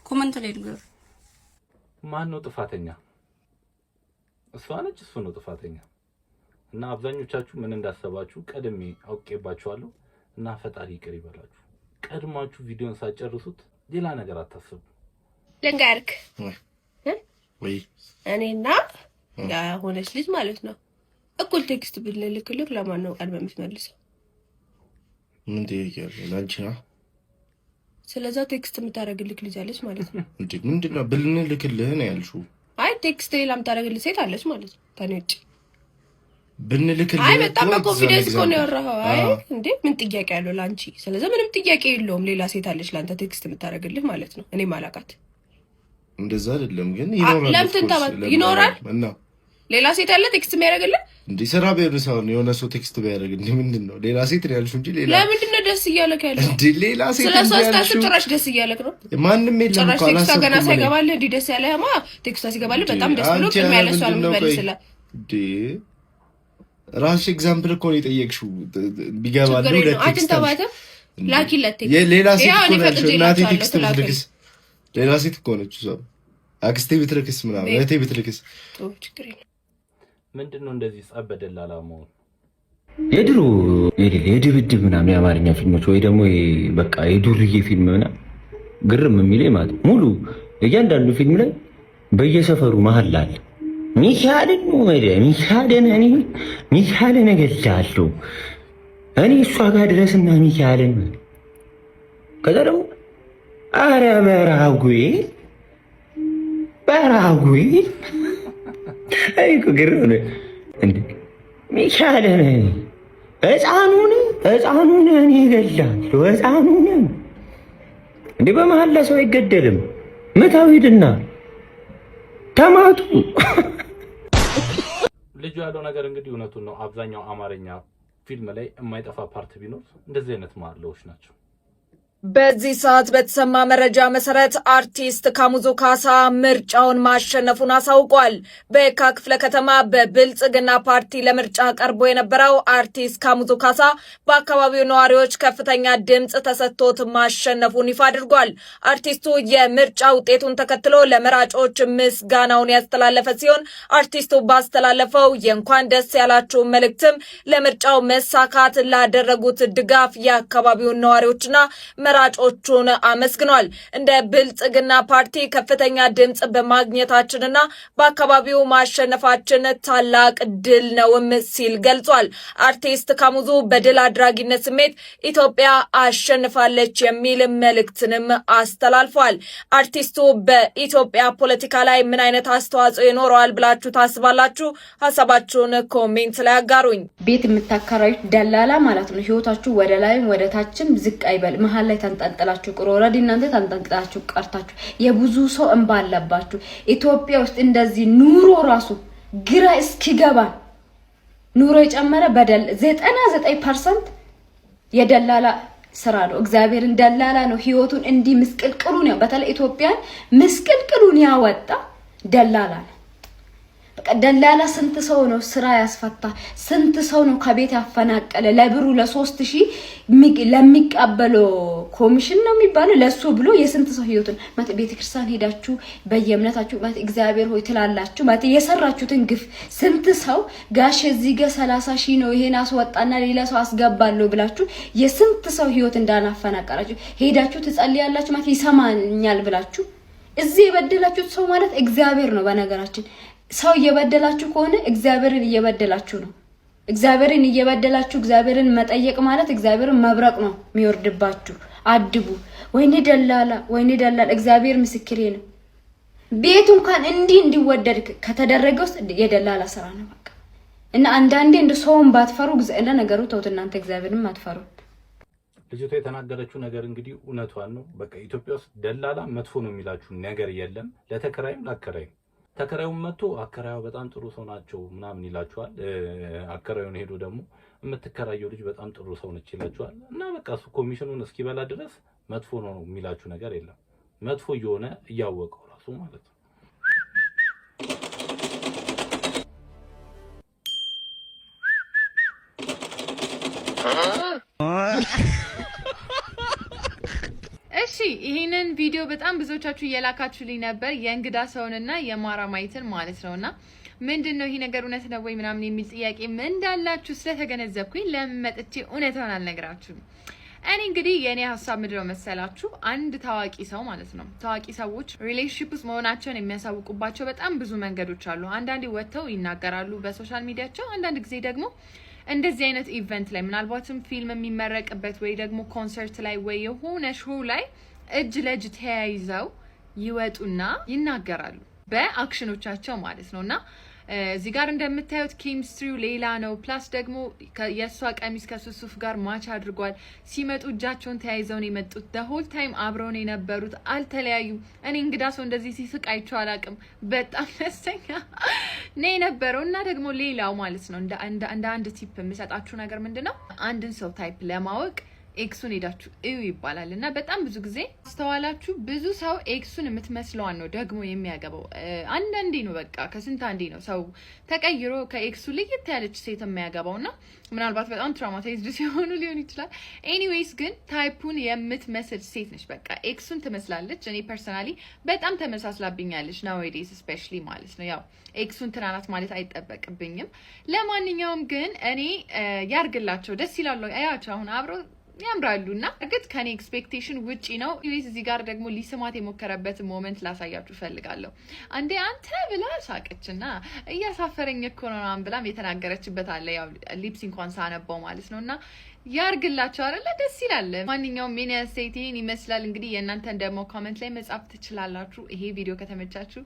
Comment ላይ ንገሩ። ማን ነው ጥፋተኛ? እሷ ነች፣ እሱ ነው ጥፋተኛ? እና አብዛኞቻችሁ ምን እንዳሰባችሁ ቀድሜ አውቄባችኋለሁ። እና ፈጣሪ ይቅር ይበላችሁ። ቀድማችሁ ቪዲዮን ሳትጨርሱት ሌላ ነገር አታስቡ። ልንገርክ። ወይ። እኔና የሆነች ልጅ ማለት ነው እኩል text ብንልክልክ ለማን ነው ቀድመህ የምትመልሰው? ምን ጥያቄ አለው? ለአንቺ ነው። ስለዛ text የምታደርግልክ ልጅ አለች ማለት ነው። እንዴ ምንድን ነው ብንልክልህ ነው ያልሽው? አይ text ሌላ የምታደርግልህ ሴት አለች ማለት ነው ከኔ ውጭ። ብንልክልህ። አይ በጣም በ confidence እኮ ነው ያወራኸው። አይ እንዴ ምን ጥያቄ አለው ለአንቺ? ስለዛ ምንም ጥያቄ የለውም። ሌላ ሴት አለች ለአንተ text የምታደርግልህ ማለት ነው። እኔ ማላቃት። እንደዛ አይደለም ግን ይኖራል። ለምን of course። ለምን ይኖራል? እና ሌላ ሴት ያለ text የሚያደርግልህ? እንዴ ስራ ቢሆን አሁን የሆነ ሰው text ቢያደርግ እንዴ ምንድን ነው ሌላ ሴት ነው ያልሽው እንጂ ሌላ ለምንድን ነው ደስ እያለክ ያለው? እንዴ ሌላ ሴት ስለ እሷ እንጂ ስታስብ ያልሽው ጭራሽ ደስ እያለክ ነው። ማንም የለም ጭራሽ እኮ text ቷ ገና አላሰብኩም እኔ። ሳይገባልህ እንዲህ ደስ ያለህማ text ቷ ሲገባልህ በጣም ደስ ብሎ አንቺ ቅድሚያ ኧረ ለእሷ ነው ምንድን ነው ቆይ? የምትመልስላት። እንዴ ራስሽ example እኮ ነው የጠየቅሽው። ቢገባልህ ችግር ሁለት የለውም። text አልሽ። አትንተባተብ፣ ላኪለት text። ሌላ ሴት ያው እኮ እኔ ነው ያልሽው። እናቴ ፈቅጄላቸዋለሁ text ትላክልህ። ብትልክስ ሌላ ሴት እኮ ነች እሷ። አክስቴ ብትልክስ ምናምን እህቴ ብትልክስ። ጥሩ ችግር የለውም። ምንድን ነው እንደዚህ ጸብ በደላላ መሆን? የድሮ የሌለ የድብድብ ምናምን የአማርኛ ፊልሞች ወይ ደግሞ ይሄ በቃ የዱርዬ ፊልም ምናምን ግርም የሚለኝ ማለት ሙሉ እያንዳንዱ ፊልም ላይ በየሰፈሩ መሀል አለ። ሚካኤልን ነው ሚካኤልን እኔ ሚካኤልን እገድልሃለሁ እኔ እሷ ጋር ድረስና ሚካኤልን፣ ከዛ ደግሞ አረ በራጉኤል በራጉኤል። አይ እኮ ግርም ነው እንዴ ሚካኤልን ህፃኑን ህፃኑን እኔ እገድልሃለሁ ህፃኑን። እንዴ በመሀል ሰው አይገደልም። ምታው ሂድና ተማቱ። ልጁ ያለው ነገር እንግዲህ እውነቱን ነው። አብዛኛው አማርኛ ፊልም ላይ የማይጠፋ part ቢኖር እንደዚህ አይነት መሀላዎች ናቸው። በዚህ ሰዓት በተሰማ መረጃ መሰረት አርቲስት ካሙዙ ካሳ ምርጫውን ማሸነፉን አሳውቋል። በየካ ክፍለ ከተማ በብልጽግና ፓርቲ ለምርጫ ቀርቦ የነበረው አርቲስት ካሙዙ ካሳ በአካባቢው ነዋሪዎች ከፍተኛ ድምፅ ተሰጥቶት ማሸነፉን ይፋ አድርጓል። አርቲስቱ የምርጫ ውጤቱን ተከትሎ ለመራጮች ምስጋናውን ያስተላለፈ ሲሆን፣ አርቲስቱ ባስተላለፈው የእንኳን ደስ ያላችሁ መልእክትም ለምርጫው መሳካት ላደረጉት ድጋፍ የአካባቢውን ነዋሪዎችና መራጮቹን አመስግኗል። እንደ ብልጽግና ፓርቲ ከፍተኛ ድምፅ በማግኘታችንና በአካባቢው ማሸነፋችን ታላቅ ድል ነውም ሲል ገልጿል። አርቲስት ካሙዙ በድል አድራጊነት ስሜት ኢትዮጵያ አሸንፋለች የሚል መልእክትንም አስተላልፏል። አርቲስቱ በኢትዮጵያ ፖለቲካ ላይ ምን አይነት አስተዋጽኦ ይኖረዋል ብላችሁ ታስባላችሁ? ሀሳባችሁን comment ላይ አጋሩኝ። ቤት የምታከራዩት ደላላ ማለት ነው። ህይወታችሁ ወደ ላይም ወደ ታችም ዝቅ አይበል። መሀል ላይ ተንጠልጥላችሁ ቅሩ። Already እናንተ ተንጠልጥላችሁ ቀርታችሁ የብዙ ሰው እንባ አለባችሁ። ኢትዮጵያ ውስጥ እንደዚህ ኑሮ ራሱ ግራ እስኪገባ ኑሮ የጨመረ በደል 99% የደላላ ስራ ነው። እግዚአብሔርን ደላላ ነው ህይወቱን እንዲህ ምስቅልቅሉን ያው በተለይ ኢትዮጵያን ምስቅልቅሉን ያወጣ ደላላ ነው። በቃ ደላላ ስንት ሰው ነው ስራ ያስፈታ? ስንት ሰው ነው ከቤት ያፈናቀለ? ለብሩ ለ3000 ለሚቀበለው ኮሚሽን ነው የሚባለው፣ ለሱ ብሎ የስንት ሰው ህይወቱን ማለት፣ ቤተክርስቲያን ሄዳችሁ በየእምነታችሁ ማለት እግዚአብሔር ሆይ ትላላችሁ፣ ማለት የሰራችሁትን ግፍ፣ ስንት ሰው ጋሽ እዚህ ጋር 30,000 ነው፣ ይሄን አስወጣና ሌላ ሰው አስገባለሁ ብላችሁ የስንት ሰው ህይወት እንዳናፈናቀላችሁ ሄዳችሁ ትጸልያላችሁ፣ ማለት ይሰማኛል ብላችሁ። እዚህ የበደላችሁት ሰው ማለት እግዚአብሔር ነው። በነገራችን ሰው እየበደላችሁ ከሆነ እግዚአብሔርን እየበደላችሁ ነው። እግዚአብሔርን እየበደላችሁ እግዚአብሔርን መጠየቅ ማለት እግዚአብሔርን መብረቅ ነው የሚወርድባችሁ። አድቡ። ወይኔ ደላላ፣ ወይኔ ደላላ፣ እግዚአብሔር ምስክሬ ነው። ቤቱ እንኳን እንዲህ እንዲወደድ ከተደረገ ውስጥ የደላላ ስራ ነው በቃ። እና አንዳንዴ እንደ ሰውን ባትፈሩ፣ እንደ ነገሩ ተውት እናንተ እግዚአብሔርን አትፈሩ። ልጅቷ የተናገረችው ነገር እንግዲህ እውነቷን ነው። በቃ ኢትዮጵያ ውስጥ ደላላ መጥፎ ነው የሚላችሁ ነገር የለም። ለተከራይም ለአከራይም። ተከራዩም መጥቶ አከራዩ በጣም ጥሩ ሰው ናቸው ምናምን ይላችኋል። አከራዩን ሄዶ ደግሞ የምትከራየው ልጅ በጣም ጥሩ ሰው ነች ይላችኋል። እና በቃ እሱ ኮሚሽኑን እስኪበላ ድረስ መጥፎ ነው የሚላችሁ ነገር የለም። መጥፎ እየሆነ እያወቀው ራሱ ማለት ነው። እሺ፣ ይሄንን ቪዲዮ በጣም ብዙዎቻችሁ እየላካችሁልኝ ነበር፣ የእንግዳ ሰውንና የማራማይትን ማለት ነውና ምንድን ነው ይሄ ነገር፣ እውነት ነው ወይ ምናምን የሚል ጥያቄ እንዳላችሁ ስለተገነዘብኩኝ ለምን መጥቼ እውነታውን አልነግራችሁም? እኔ እንግዲህ የእኔ ሀሳብ ምንድነው መሰላችሁ? አንድ ታዋቂ ሰው ማለት ነው፣ ታዋቂ ሰዎች relationship ውስጥ መሆናቸውን የሚያሳውቁባቸው በጣም ብዙ መንገዶች አሉ። አንዳንዴ ወጥተው ይናገራሉ በ social media ቸው፣ አንዳንድ ጊዜ ደግሞ እንደዚህ አይነት event ላይ፣ ምናልባትም ፊልም የሚመረቅበት ወይ ደግሞ ኮንሰርት ላይ ወይ የሆነ show ላይ እጅ ለእጅ ተያይዘው ይወጡና ይናገራሉ በ action ኖቻቸው ማለት ነው። እና እዚህ ጋር እንደምታዩት ኬሚስትሪው ሌላ ነው። Plus ደግሞ የእሷ ቀሚስ ከሱ ሱፍ ጋር match አድርጓል። ሲመጡ እጃቸውን ተያይዘው ነው የመጡት። The whole time አብረውን የነበሩት፣ አልተለያዩም። እኔ እንግዳ ሰው እንደዚህ ሲስቅ አይቼው አላውቅም። በጣም ደስተኛ ነው የነበረው። እና ደግሞ ሌላው ማለት ነው እንደ አንድ tip የምሰጣችሁ ነገር ምንድን ነው፣ አንድን ሰው type ለማወቅ ex ኡን ሄዳችሁ እዩ ይባላል። እና በጣም ብዙ ጊዜ አስተዋላችሁ፣ ብዙ ሰው ex ኡን የምትመስለዋን ነው ደግሞ የሚያገባው። አንዳንዴ ነው፣ በቃ ከስንት አንዴ ነው ሰው ተቀይሮ ከ ex ኡ ለየት ያለች ሴት የሚያገባው፣ እና ምናልባት በጣም traumatized ሲሆኑ ሊሆን ይችላል። Anyways ግን type ኡን የምትመስል ሴት ነች። በቃ ex ኡን ትመስላለች። እኔ personally በጣም ተመሳስላብኛለች nowadays especially ማለት ነው። ያው ex ኡን ትናናት ማለት አይጠበቅብኝም። ለማንኛውም ግን እኔ ያርግላቸው፣ ደስ ይላሉ። አያቸው አሁን አብረው ያምራሉ፣ እና እርግጥ ከኔ expectation ውጪ ነው። እዚህ ጋር ደግሞ ሊስማት የሞከረበት moment ላሳያችሁ እፈልጋለሁ። አንዴ አንተ ብላ ሳቀች እና እያሳፈረኝ እኮ ነው ምናምን ብላም የተናገረችበት አለ። ያው lips እንኳን ሳነባው ማለት ነው፣ እና ያርግላቸው አይደለ፣ ደስ ይላል። ማንኛውም የኔ አስተያየት ይሄን ይመስላል። እንግዲህ የእናንተን ደግሞ comment ላይ መጻፍ ትችላላችሁ። ይሄ ቪዲዮ ከተመቻችሁ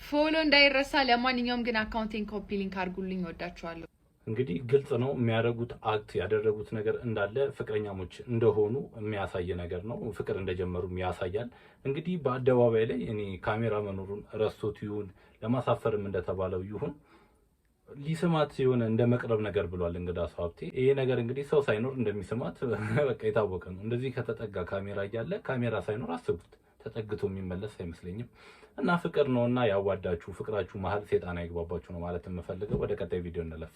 follow እንዳይረሳ። ለማንኛውም ግን account ኤን copy link አድርጉልኝ። ወዳችኋለሁ። እንግዲህ ግልጽ ነው፣ የሚያደርጉት act ያደረጉት ነገር እንዳለ ፍቅረኛሞች እንደሆኑ የሚያሳይ ነገር ነው። ፍቅር እንደጀመሩም ያሳያል። እንግዲህ በአደባባይ ላይ እኔ ካሜራ መኖሩን ረስቶት ይሁን፣ ለማሳፈርም እንደተባለው ይሁን፣ ሊስማት የሆነ እንደ መቅረብ ነገር ብሏል እንግዳ ሰው ሀብቴ። ይሄ ነገር እንግዲህ ሰው ሳይኖር እንደሚስማት በቃ የታወቀ ነው። እንደዚህ ከተጠጋ ካሜራ እያለ ካሜራ ሳይኖር አስቡት፣ ተጠግቶ የሚመለስ አይመስለኝም። እና ፍቅር ነውና ያዋዳችሁ፣ ፍቅራችሁ መሀል ሴጣን አይግባባችሁ ነው ማለት የምፈልገው። ወደ ቀጣይ ቪዲዮ እንለፍ።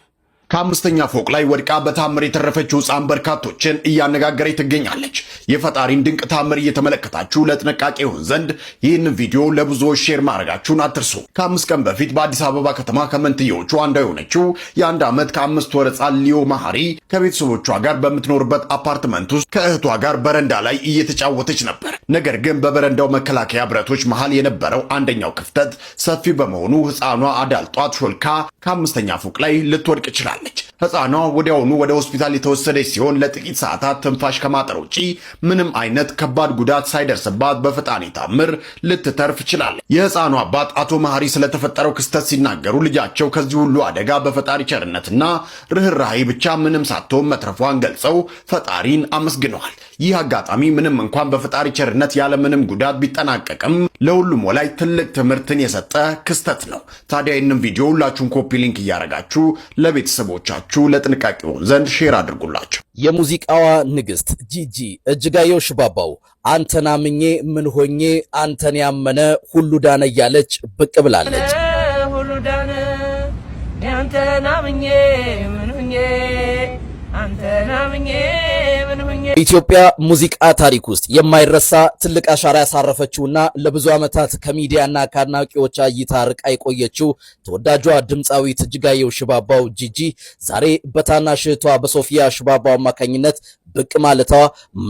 ከአምስተኛ ፎቅ ላይ ወድቃ በታምር የተረፈችው ሕፃን በርካቶችን እያነጋገረች ትገኛለች። የፈጣሪን ድንቅ ታምር እየተመለከታችሁ ለጥንቃቄ ይሆን ዘንድ ይህንን ቪዲዮ ለብዙዎች share ማድረጋችሁን አትርሱ። ከ5 ቀን በፊት በአዲስ አበባ ከተማ ከመንትዮቹ አንዷ የሆነችው የ1 ዓመት ከ5 ወር ሕፃን ሊዮ መሐሪ ከቤተሰቦቿ ጋር በምትኖርበት አፓርትመንት ውስጥ ከእህቷ ጋር በረንዳ ላይ እየተጫወተች ነበር። ነገር ግን በበረንዳው መከላከያ ብረቶች መሃል የነበረው አንደኛው ክፍተት ሰፊ በመሆኑ ሕፃኗ አዳልጧት ሾልካ ከአምስተኛ ፎቅ ላይ ልትወድቅ ችላለች። ሕፃኗ ወዲያውኑ ወደ ሆስፒታል የተወሰደች ሲሆን ለጥቂት ሰዓታት ትንፋሽ ከማጠር ውጪ ምንም አይነት ከባድ ጉዳት ሳይደርስባት በፈጣሪ ታምር ልትተርፍ ችላለች። የሕፃኗ አባት አቶ መሐሪ ስለተፈጠረው ክስተት ሲናገሩ ልጃቸው ከዚህ ሁሉ አደጋ በፈጣሪ ቸርነትና ርኅራሄ ብቻ ምንም ሳትሆን መትረፏን ገልጸው ፈጣሪን አመስግነዋል። ይህ አጋጣሚ ምንም እንኳን በፈጣሪ ቸርነት ያለምንም ጉዳት ቢጠናቀቅም ለሁሉም ወላጅ ትልቅ ትምህርትን የሰጠ ክስተት ነው። ታዲያ ይህንን ቪዲዮ ሁላችሁም copy link እያደረጋችሁ ለቤተሰቦቻችሁ ለጥንቃቄ ይሆን ዘንድ share አድርጉላቸው። የሙዚቃዋ ንግስት ጂጂ እጅጋየሁ ሽባባው አንተን አምኜ ምን ሆኜ፣ አንተን ያመነ ሁሉ ዳነ እያለች ብቅ ብላለች። ሁሉ ዳነ፣ አንተን አምኜ ምን ሆኜ፣ አንተን አምኜ ምን ሆኜ። በኢትዮጵያ ሙዚቃ ታሪክ ውስጥ የማይረሳ ትልቅ አሻራ ያሳረፈችውና ለብዙ ዓመታት ከሚዲያና ከአድናቂዎቿ እይታ ርቃ የቆየችው ተወዳጇ ድምፃዊት እጅጋየሁ ሽባባው ጂጂ ዛሬ በታናሽ እህቷ በሶፊያ ሽባባው አማካኝነት ብቅ ማለቷ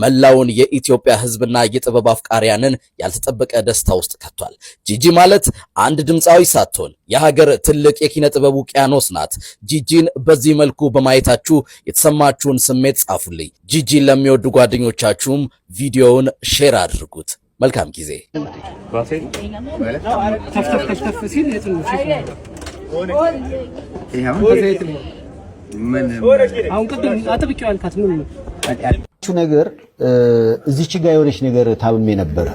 መላውን የኢትዮጵያ ሕዝብና የጥበብ አፍቃሪያንን ያልተጠበቀ ደስታ ውስጥ ከቷል። ጂጂ ማለት አንድ ድምፃዊ ሳትሆን የሀገር ትልቅ የኪነ ጥበብ ውቅያኖስ ናት። ጂጂን በዚህ መልኩ በማየታችሁ የተሰማችሁን ስሜት ጻፉልኝ። ጂጂን ለሚወዱ ጓደኞቻችሁም ቪዲዮውን share አድርጉት። መልካም ጊዜ። ተፍተፍ ተፍተፍ ሲል የት ነው? በዘይት ነው። አሁን ቅድም አጥብቄው ያልካት ምን ነው? ነገር እዚች ጋ የሆነች ነገር ታምሜ ነበረ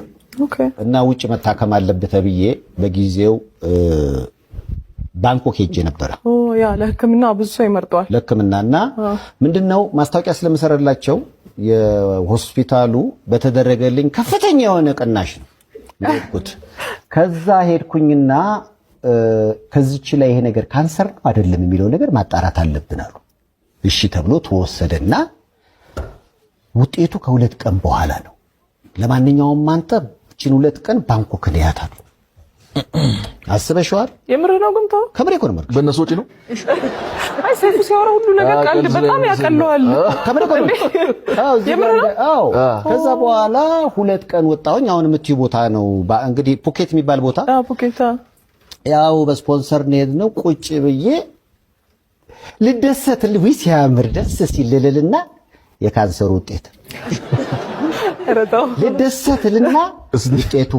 እና ውጭ መታከም አለብህ ተብዬ በጊዜው ባንኮክ ሄጄ ነበረ። ያ ለሕክምና ብዙ ሰው ይመርጠዋል። ለሕክምና። እና ምንድነው ማስታወቂያ ስለምሰራላቸው የሆስፒታሉ በተደረገልኝ ከፍተኛ የሆነ ቅናሽ ነው የሄድኩት። ከዛ ሄድኩኝና ከዚች ላይ ይሄ ነገር ካንሰር ነው አይደለም የሚለው ነገር ማጣራት አለብን አሉ። እሺ ተብሎ ተወሰደና ውጤቱ ከ2 ቀን በኋላ ነው። ለማንኛውም አንተ እችን 2 ቀን ባንኮክ ንያት አሉ። አስበሽዋል? የምር ነው ግን ተው። ከምሬ እኮ ነው የምልህ። በእነሱ ወጪ ነው። አይ ሰይፉ ሲያወራ ሁሉ ነገር ቀልድ በጣም ያቀለዋል። ከምሬ እኮ ነው። አዎ፣ እዚህ የምር ነው? አዎ። ከዛ በኋላ 2 ቀን ወጣሁኝ። አሁን የምትዩ ቦታ ነው እንግዲህ ፑኬት የሚባል ቦታ። አዎ ፑኬት። ያው በስፖንሰር ነው የሄድነው። ቁጭ ብዬ ልደሰት ውይ ሲያምር ደስ ሲል ልልልና የካንሰሩ ውጤት፣ ልደሰትልና ውጤቱ፣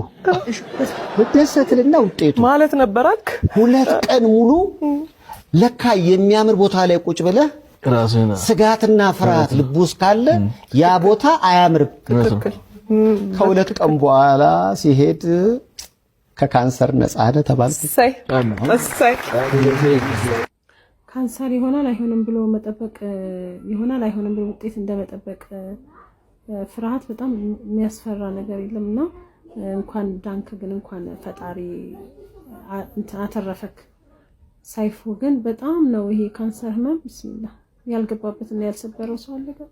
ልደሰትልና ውጤቱ ማለት ነበራክ። 2 ቀን ሙሉ ለካ የሚያምር ቦታ ላይ ቁጭ ብለህ ስጋትና ፍርሃት ልብ ውስጥ ካለ ያ ቦታ አያምርም። ከ2 ቀን በኋላ ሲሄድ ከካንሰር ነፃ ነህ ተባልኩ። እሰይ እሰይ። ካንሰር ይሆናል አይሆንም ብሎ መጠበቅ፣ ይሆናል አይሆንም ብሎ ውጤት እንደመጠበቅ ፍርሃት በጣም የሚያስፈራ ነገር የለም። እና እንኳን ዳንክ ግን፣ እንኳን ፈጣሪ እንትን አተረፈክ። ሰይፉ ግን በጣም ነው ይሄ ካንሰር ህመም፣ ብስሚላ፣ ያልገባበትና ያልሰበረው ሰው አለ ግን?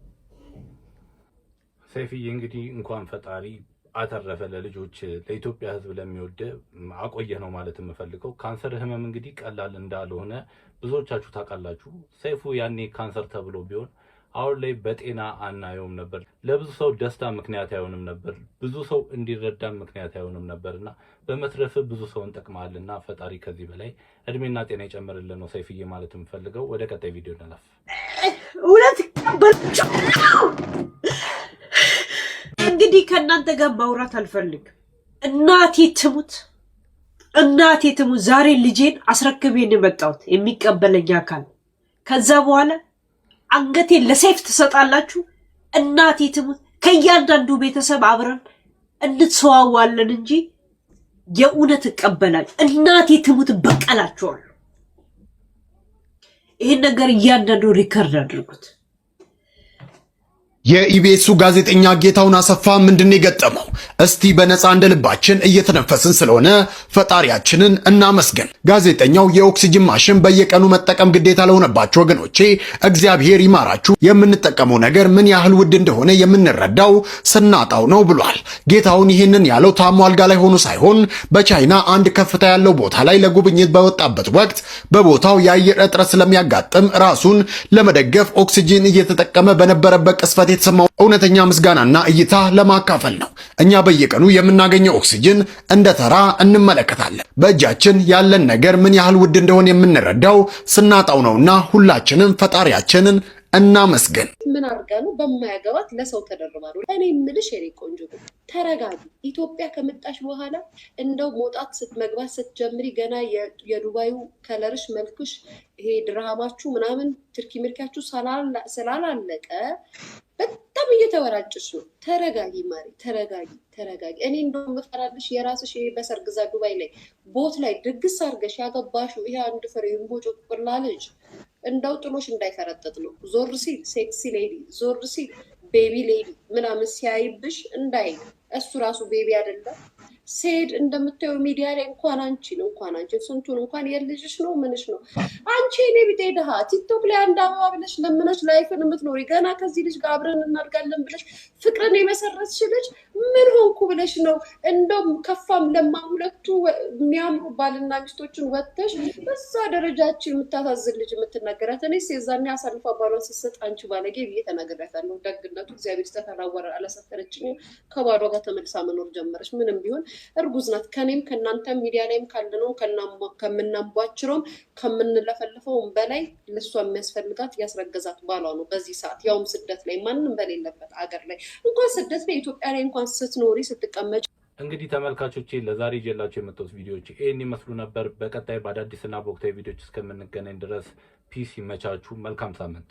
ሰይፍዬ እንግዲህ እንኳን ፈጣሪ አተረፈ፣ ለልጆች፣ ለኢትዮጵያ ሕዝብ፣ ለሚወድ አቆየህ ነው ማለት የምፈልገው። ካንሰር ህመም እንግዲህ ቀላል እንዳልሆነ ብዙዎቻችሁ ታውቃላችሁ። ሰይፉ ያኔ ካንሰር ተብሎ ቢሆን አሁን ላይ በጤና አናየውም ነበር። ለብዙ ሰው ደስታ ምክንያት አይሆንም ነበር። ብዙ ሰው እንዲረዳ ምክንያት አይሆንም ነበር። እና በመትረፍ ብዙ ሰውን ጠቅመሃልና ፈጣሪ ከዚህ በላይ እድሜና ጤና ይጨምርልን ነው ሰይፍዬ ማለት የምፈልገው። ወደ ቀጣይ ቪዲዮ እንለፍ። እውነት ቀበላቸው። እንግዲህ ከእናንተ ጋር ማውራት አልፈልግም። እናቴ ትሙት፣ እናቴ ትሙት። ዛሬ ልጄን አስረክቤ ነው የመጣሁት የሚቀበለኝ አካል። ከዛ በኋላ አንገቴን ለሰይፍ ትሰጣላችሁ። እናቴ ትሙት፣ ከእያንዳንዱ ቤተሰብ አብረን እንተዋዋለን እንጂ የእውነት እቀበላችሁ። እናቴ ትሙት በቀላችኋለሁ። ይህን ነገር እያንዳንዱ record አድርጉት። የኢቢኤሱ ጋዜጠኛ ጌታሁን አሰፋ ምንድን ነው የገጠመው? እስቲ በነፃ እንደ ልባችን እየተነፈስን ስለሆነ ፈጣሪያችንን እናመስግን። ጋዜጠኛው የኦክሲጅን ማሽን በየቀኑ መጠቀም ግዴታ ለሆነባቸው ወገኖቼ እግዚአብሔር ይማራችሁ፣ የምንጠቀመው ነገር ምን ያህል ውድ እንደሆነ የምንረዳው ስናጣው ነው ብሏል። ጌታሁን ይህንን ያለው ታሞ አልጋ ላይ ሆኖ ሳይሆን በቻይና አንድ ከፍታ ያለው ቦታ ላይ ለጉብኝት በወጣበት ወቅት በቦታው የአየር እጥረት ስለሚያጋጥም ራሱን ለመደገፍ ኦክሲጅን እየተጠቀመ በነበረበት ቅጽበት የተሰማው እውነተኛ ምስጋናና እይታ ለማካፈል ነው። እኛ በየቀኑ የምናገኘው ኦክሲጅን እንደ ተራ እንመለከታለን። በእጃችን ያለን ነገር ምን ያህል ውድ እንደሆነ የምንረዳው ስናጣው ነውና ሁላችንም ፈጣሪያችንን እናመስግን። ምን አድርጋ ነው በማያገባት ለሰው ተደርባ ነው? እኔ የምልሽ የኔ ቆንጆ ግን ተረጋጊ። ኢትዮጵያ ከመጣሽ በኋላ እንደው መውጣት መግባት ስትጀምሪ ገና የዱባዩ color ሽ፣ መልክሽ፣ ይሄ ድራማችሁ ምናምን ትርኪ ምርኪያችሁ ስላላለቀ በጣም እየተወራጭሽ ነው። ተረጋጊ ማሪ፣ ተረጋጊ፣ ተረጋጊ። እኔ እንደው የምፈራልሽ የራስሽ ይሄ በሰርግ እዛ ዱባይ ላይ boat ላይ ድግስ አድርገሽ ያገባሽው ይሄ አንድ ፍሬ እምቦጮቅላ ልጅ እንደው ጥሎሽ እንዳይፈረጥጥ ነው። ዞር ሲል sexy lady፣ ዞር ሲል baby lady ምናምን ሲያይብሽ እንዳይ፣ እሱ ራሱ baby አይደለም። ሴድ እንደምታየው ሚዲያ ላይ እንኳን አንቺን ስንቱን እንኳን የልጅሽ ነው ምንሽ ነው፣ አንቺ የኔ ቢጤ ድሃ ቲክቶክ ላይ አንድ አበባ ብለሽ ለምነሽ life ን የምትኖሪ፣ ገና ከዚህ ልጅ ጋር አብረን እናድጋለን ብለሽ ፍቅርን የመሰረትሽ ልጅ ምን ሆንኩ ብለሽ ነው? እንደው ከፋም ለማም ሁለቱ የሚያምሩ ባልና ሚስቶችን ወጥተሽ በዛ ደረጃችን የምታሳዝን ልጅ የምትናገራት። እኔስ የዛኔ አሳልፋ ባሏን ስትሰጥ አንቺ ባለጌ ብዬ ተናግሬያታለሁ። ደግነቱ እግዚአብሔር ይስጣት፣ አላሳፈረችኝም። ከባሏ ጋር ተመልሳ መኖር ጀመረች። ምንም ቢሆን እርጉዝ ናት። ከኔም ከእናንተም ሚዲያ ላይም ካለነው ከምናንቧችረውም ከምንለፈልፈውም በላይ ለእሷ የሚያስፈልጋት ያስረገዛት ባሏ ነው። በዚህ ሰዓት ያውም ስደት ላይ፣ ማንም በሌለበት አገር ላይ፣ እንኳን ስደት ላይ ኢትዮጵያ ላይ እንኳን ስትኖሪ ስትቀመጭ። እንግዲህ ተመልካቾቼ ለዛሬ ይዤላችሁ የመጣሁት ቪዲዮዎች ይህን ይመስሉ ነበር። በቀጣይ በአዳዲስና በወቅታዊ ቪዲዮዎች እስከምንገናኝ ድረስ peace፣ ይመቻችሁ። መልካም ሳምንት።